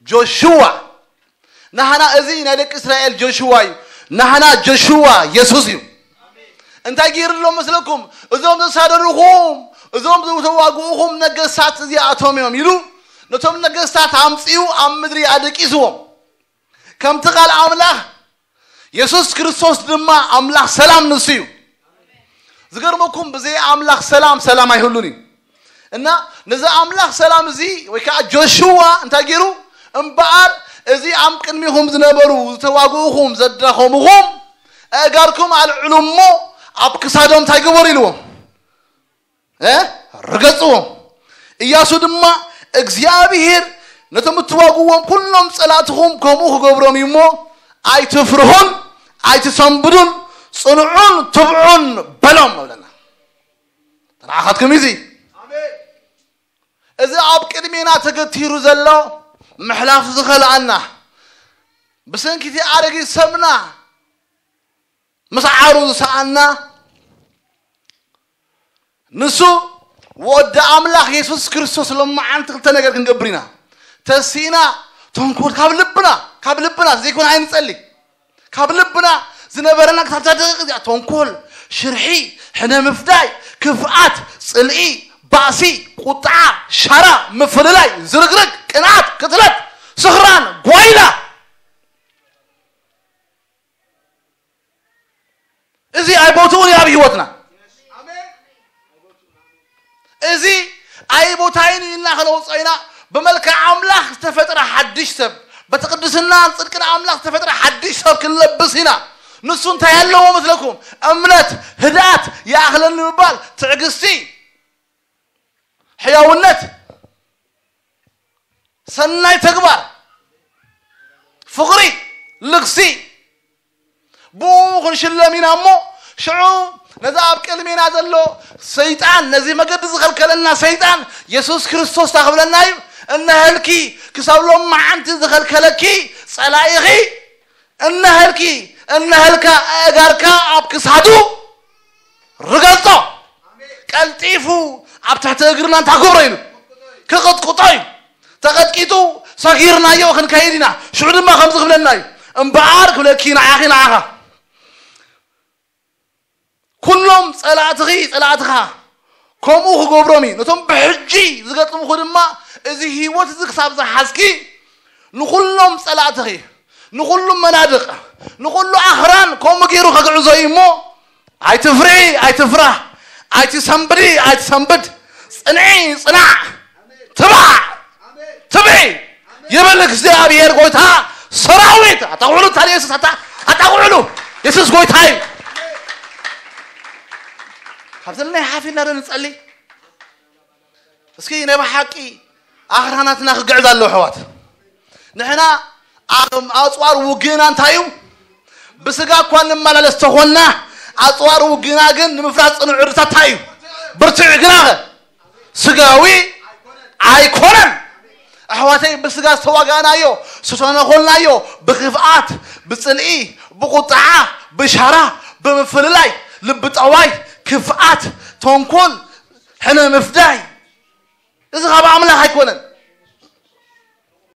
ጆሹዋ። ናህና እዚ ናይ ደቂ እስራኤል ጆሹዋ እዩ። ናህና ጆሹዋ የሱስ እዩ። እንታይ ገይሩ ኣሎ መስለኩም? እዞም ዘሳደዱኹም፣ እዞም ዝተዋግኡኹም ነገስታት እዚኣቶም እዮም ኢሉ ነቶም ነገስታት ኣምጺኡ ኣብ ምድሪ ኣደቂስዎም። ከምቲ ቃል ኣምላኽ፣ የሱስ ክርስቶስ ድማ ኣምላኽ ሰላም ንሱ እዩ። ዝገርመኩም፣ ብዘይ ኣምላኽ ሰላም፣ ሰላም ኣይህሉን እዩ። እና ነዚ ኣምላኽ ሰላም እዚ ወይ ከዓ ጆሹዋ እንታይ ገይሩ? እምበኣር እዚ ኣብ ቅድሚኹም ዝነበሩ ዝተዋግኡኹም ዘዳኸሙኹም ኣእጋርኩም ኣልዕሉ እሞ ኣብ ክሳዶም እንታይ ግበሩ ኢልዎም? እ? ርገጽዎም። ኢያሱ ድማ እግዚኣብሔር ነቶም እትዋግዎም ኩሎም ጸላእትኹም ከምኡ ክገብሮም እዩ እሞ ኣይትፍርሁን ኣይትሰንብዱን ጽንዑን ትብዑን በሎም እብለና። ተንዓኻትኩም እዚ እዚ ኣብ ቅድሜና ተገቲሩ ዘሎ ምሕላፍ ዝኸልኣና ብሰንኪቲ ኣረጊት ሰብና ምስ ዓሩ ዝሰኣና ንሱ ወዲ ኣምላኽ የሱስ ክርስቶስ ሎማዓንቲ ክልተ ነገር ክንገብር ኢና። ተሲእና ተንኮል ካብ ልብና ካብ ልብና ዘይኮነ ኣይንጸሊ ካብ ልብና ዝነበረና ክሳብ እዛ ደቂቕ እዚኣ ተንኮል ሽርሒ ሕነ ምፍዳይ ክፍኣት ጽልኢ ባእሲ ቁጥዓ ሻራ ምፍልላይ ዝርግርግ ቅንዓት ክትለት ስኽራን ጓይላ እዚ ኣይቦትኡን ኣብ ህይወትና እዚ ኣይቦታይን ኢልና ከነውፅኦ ኢና ብመልክዕ ኣምላኽ ዝተፈጥረ ሓድሽ ሰብ በቲ ቅድስናን ፅድቅን ኣምላኽ ዝተፈጥረ ሓድሽ ሰብ ክንለብስ ኢና ንሱ እንታይ ኣለዎ መስለኩም እምነት ህድኣት ይኣኽለኒ ምባል ትዕግስቲ ሕያውነት ሰናይ ተግባር ፍቕሪ ልግሲ ብኡ ክንሽለም ኢና እሞ ሽዑ ነዚ ኣብ ቅድሜና ዘሎ ሰይጣን ነዚ መገዲ ዝኸልከለና ሰይጣን የሱስ ክርስቶስ ታክብለና እዩ እነሀልኪ ክሳብ ሎም መዓንቲ ዝኸልከለኪ ጸላኢኺ እነሀልኪ እነሀልካ ኣእጋርካ ኣብ ክሳዱ ርገጾ ቀልጢፉ ኣብ ትሕቲ እግርና እንታይ ክገብሮ ኢሉ ክቕጥቅጦ እዩ ተቐጥቂጡ ሰጊርናዮ ክንከይድ ኢና ሽዑ ድማ ከምዚ ክብለና እዩ እምበኣር ክብለኪ ንዓኺ ንዓኻ ኩሎም ጸላእትኺ ጸላእትኻ ከምኡ ክገብሮም እዩ ነቶም ብሕጂ ዝገጥሙኹ ድማ እዚ ህይወት እዚ ክሳብ ዝሓዝኪ ንኹሎም ጸላእትኺ ንኹሉ መናድቕ ንኹሉ ኣኽራን ከምኡ ገይሩ ከግዕዞ እዩ እሞ ኣይትፍሪ ኣይትፍራህ ኣይትሰንብዲ ኣይትሰንብድ ጽንዒ ጽናዕ ትባዕ ትብዒ ይብል እግዚኣብሔር ጎይታ ሰራዊት ኣታውዕሉ ታዲያ የሱስ ኣታ ኣታውዕሉ የሱስ ጎይታ እዩ ካብ ዘለናይ ሓፊልና ዶ ንጸሊ እስኪ ናይ ብሓቂ ኣኽራናትና ክግዕዝ ኣለዉ ኣሕዋት ንሕና ኣጽዋር ውግእና እንታይ እዩ ብስጋ እኳ እንመላለስ ተኾንና ኣጽዋር ውግእና ግን ንምፍራስ ጽኑዕ ዕርድታት እንታይ እዩ ብርትዕ ግናኸ ስጋዊ ኣይኮነን ኣሕዋተይ ብስጋ ዝተዋጋእናዮ ዝተነኾልናዮ ብክፍኣት ብጽልኢ ብቁጥዓ ብሻራ ብምፍልላይ ልቢ ጠዋይ ክፍኣት ተንኮል ሕነ ምፍዳይ እዚ ካብ ኣምላኽ ኣይኮነን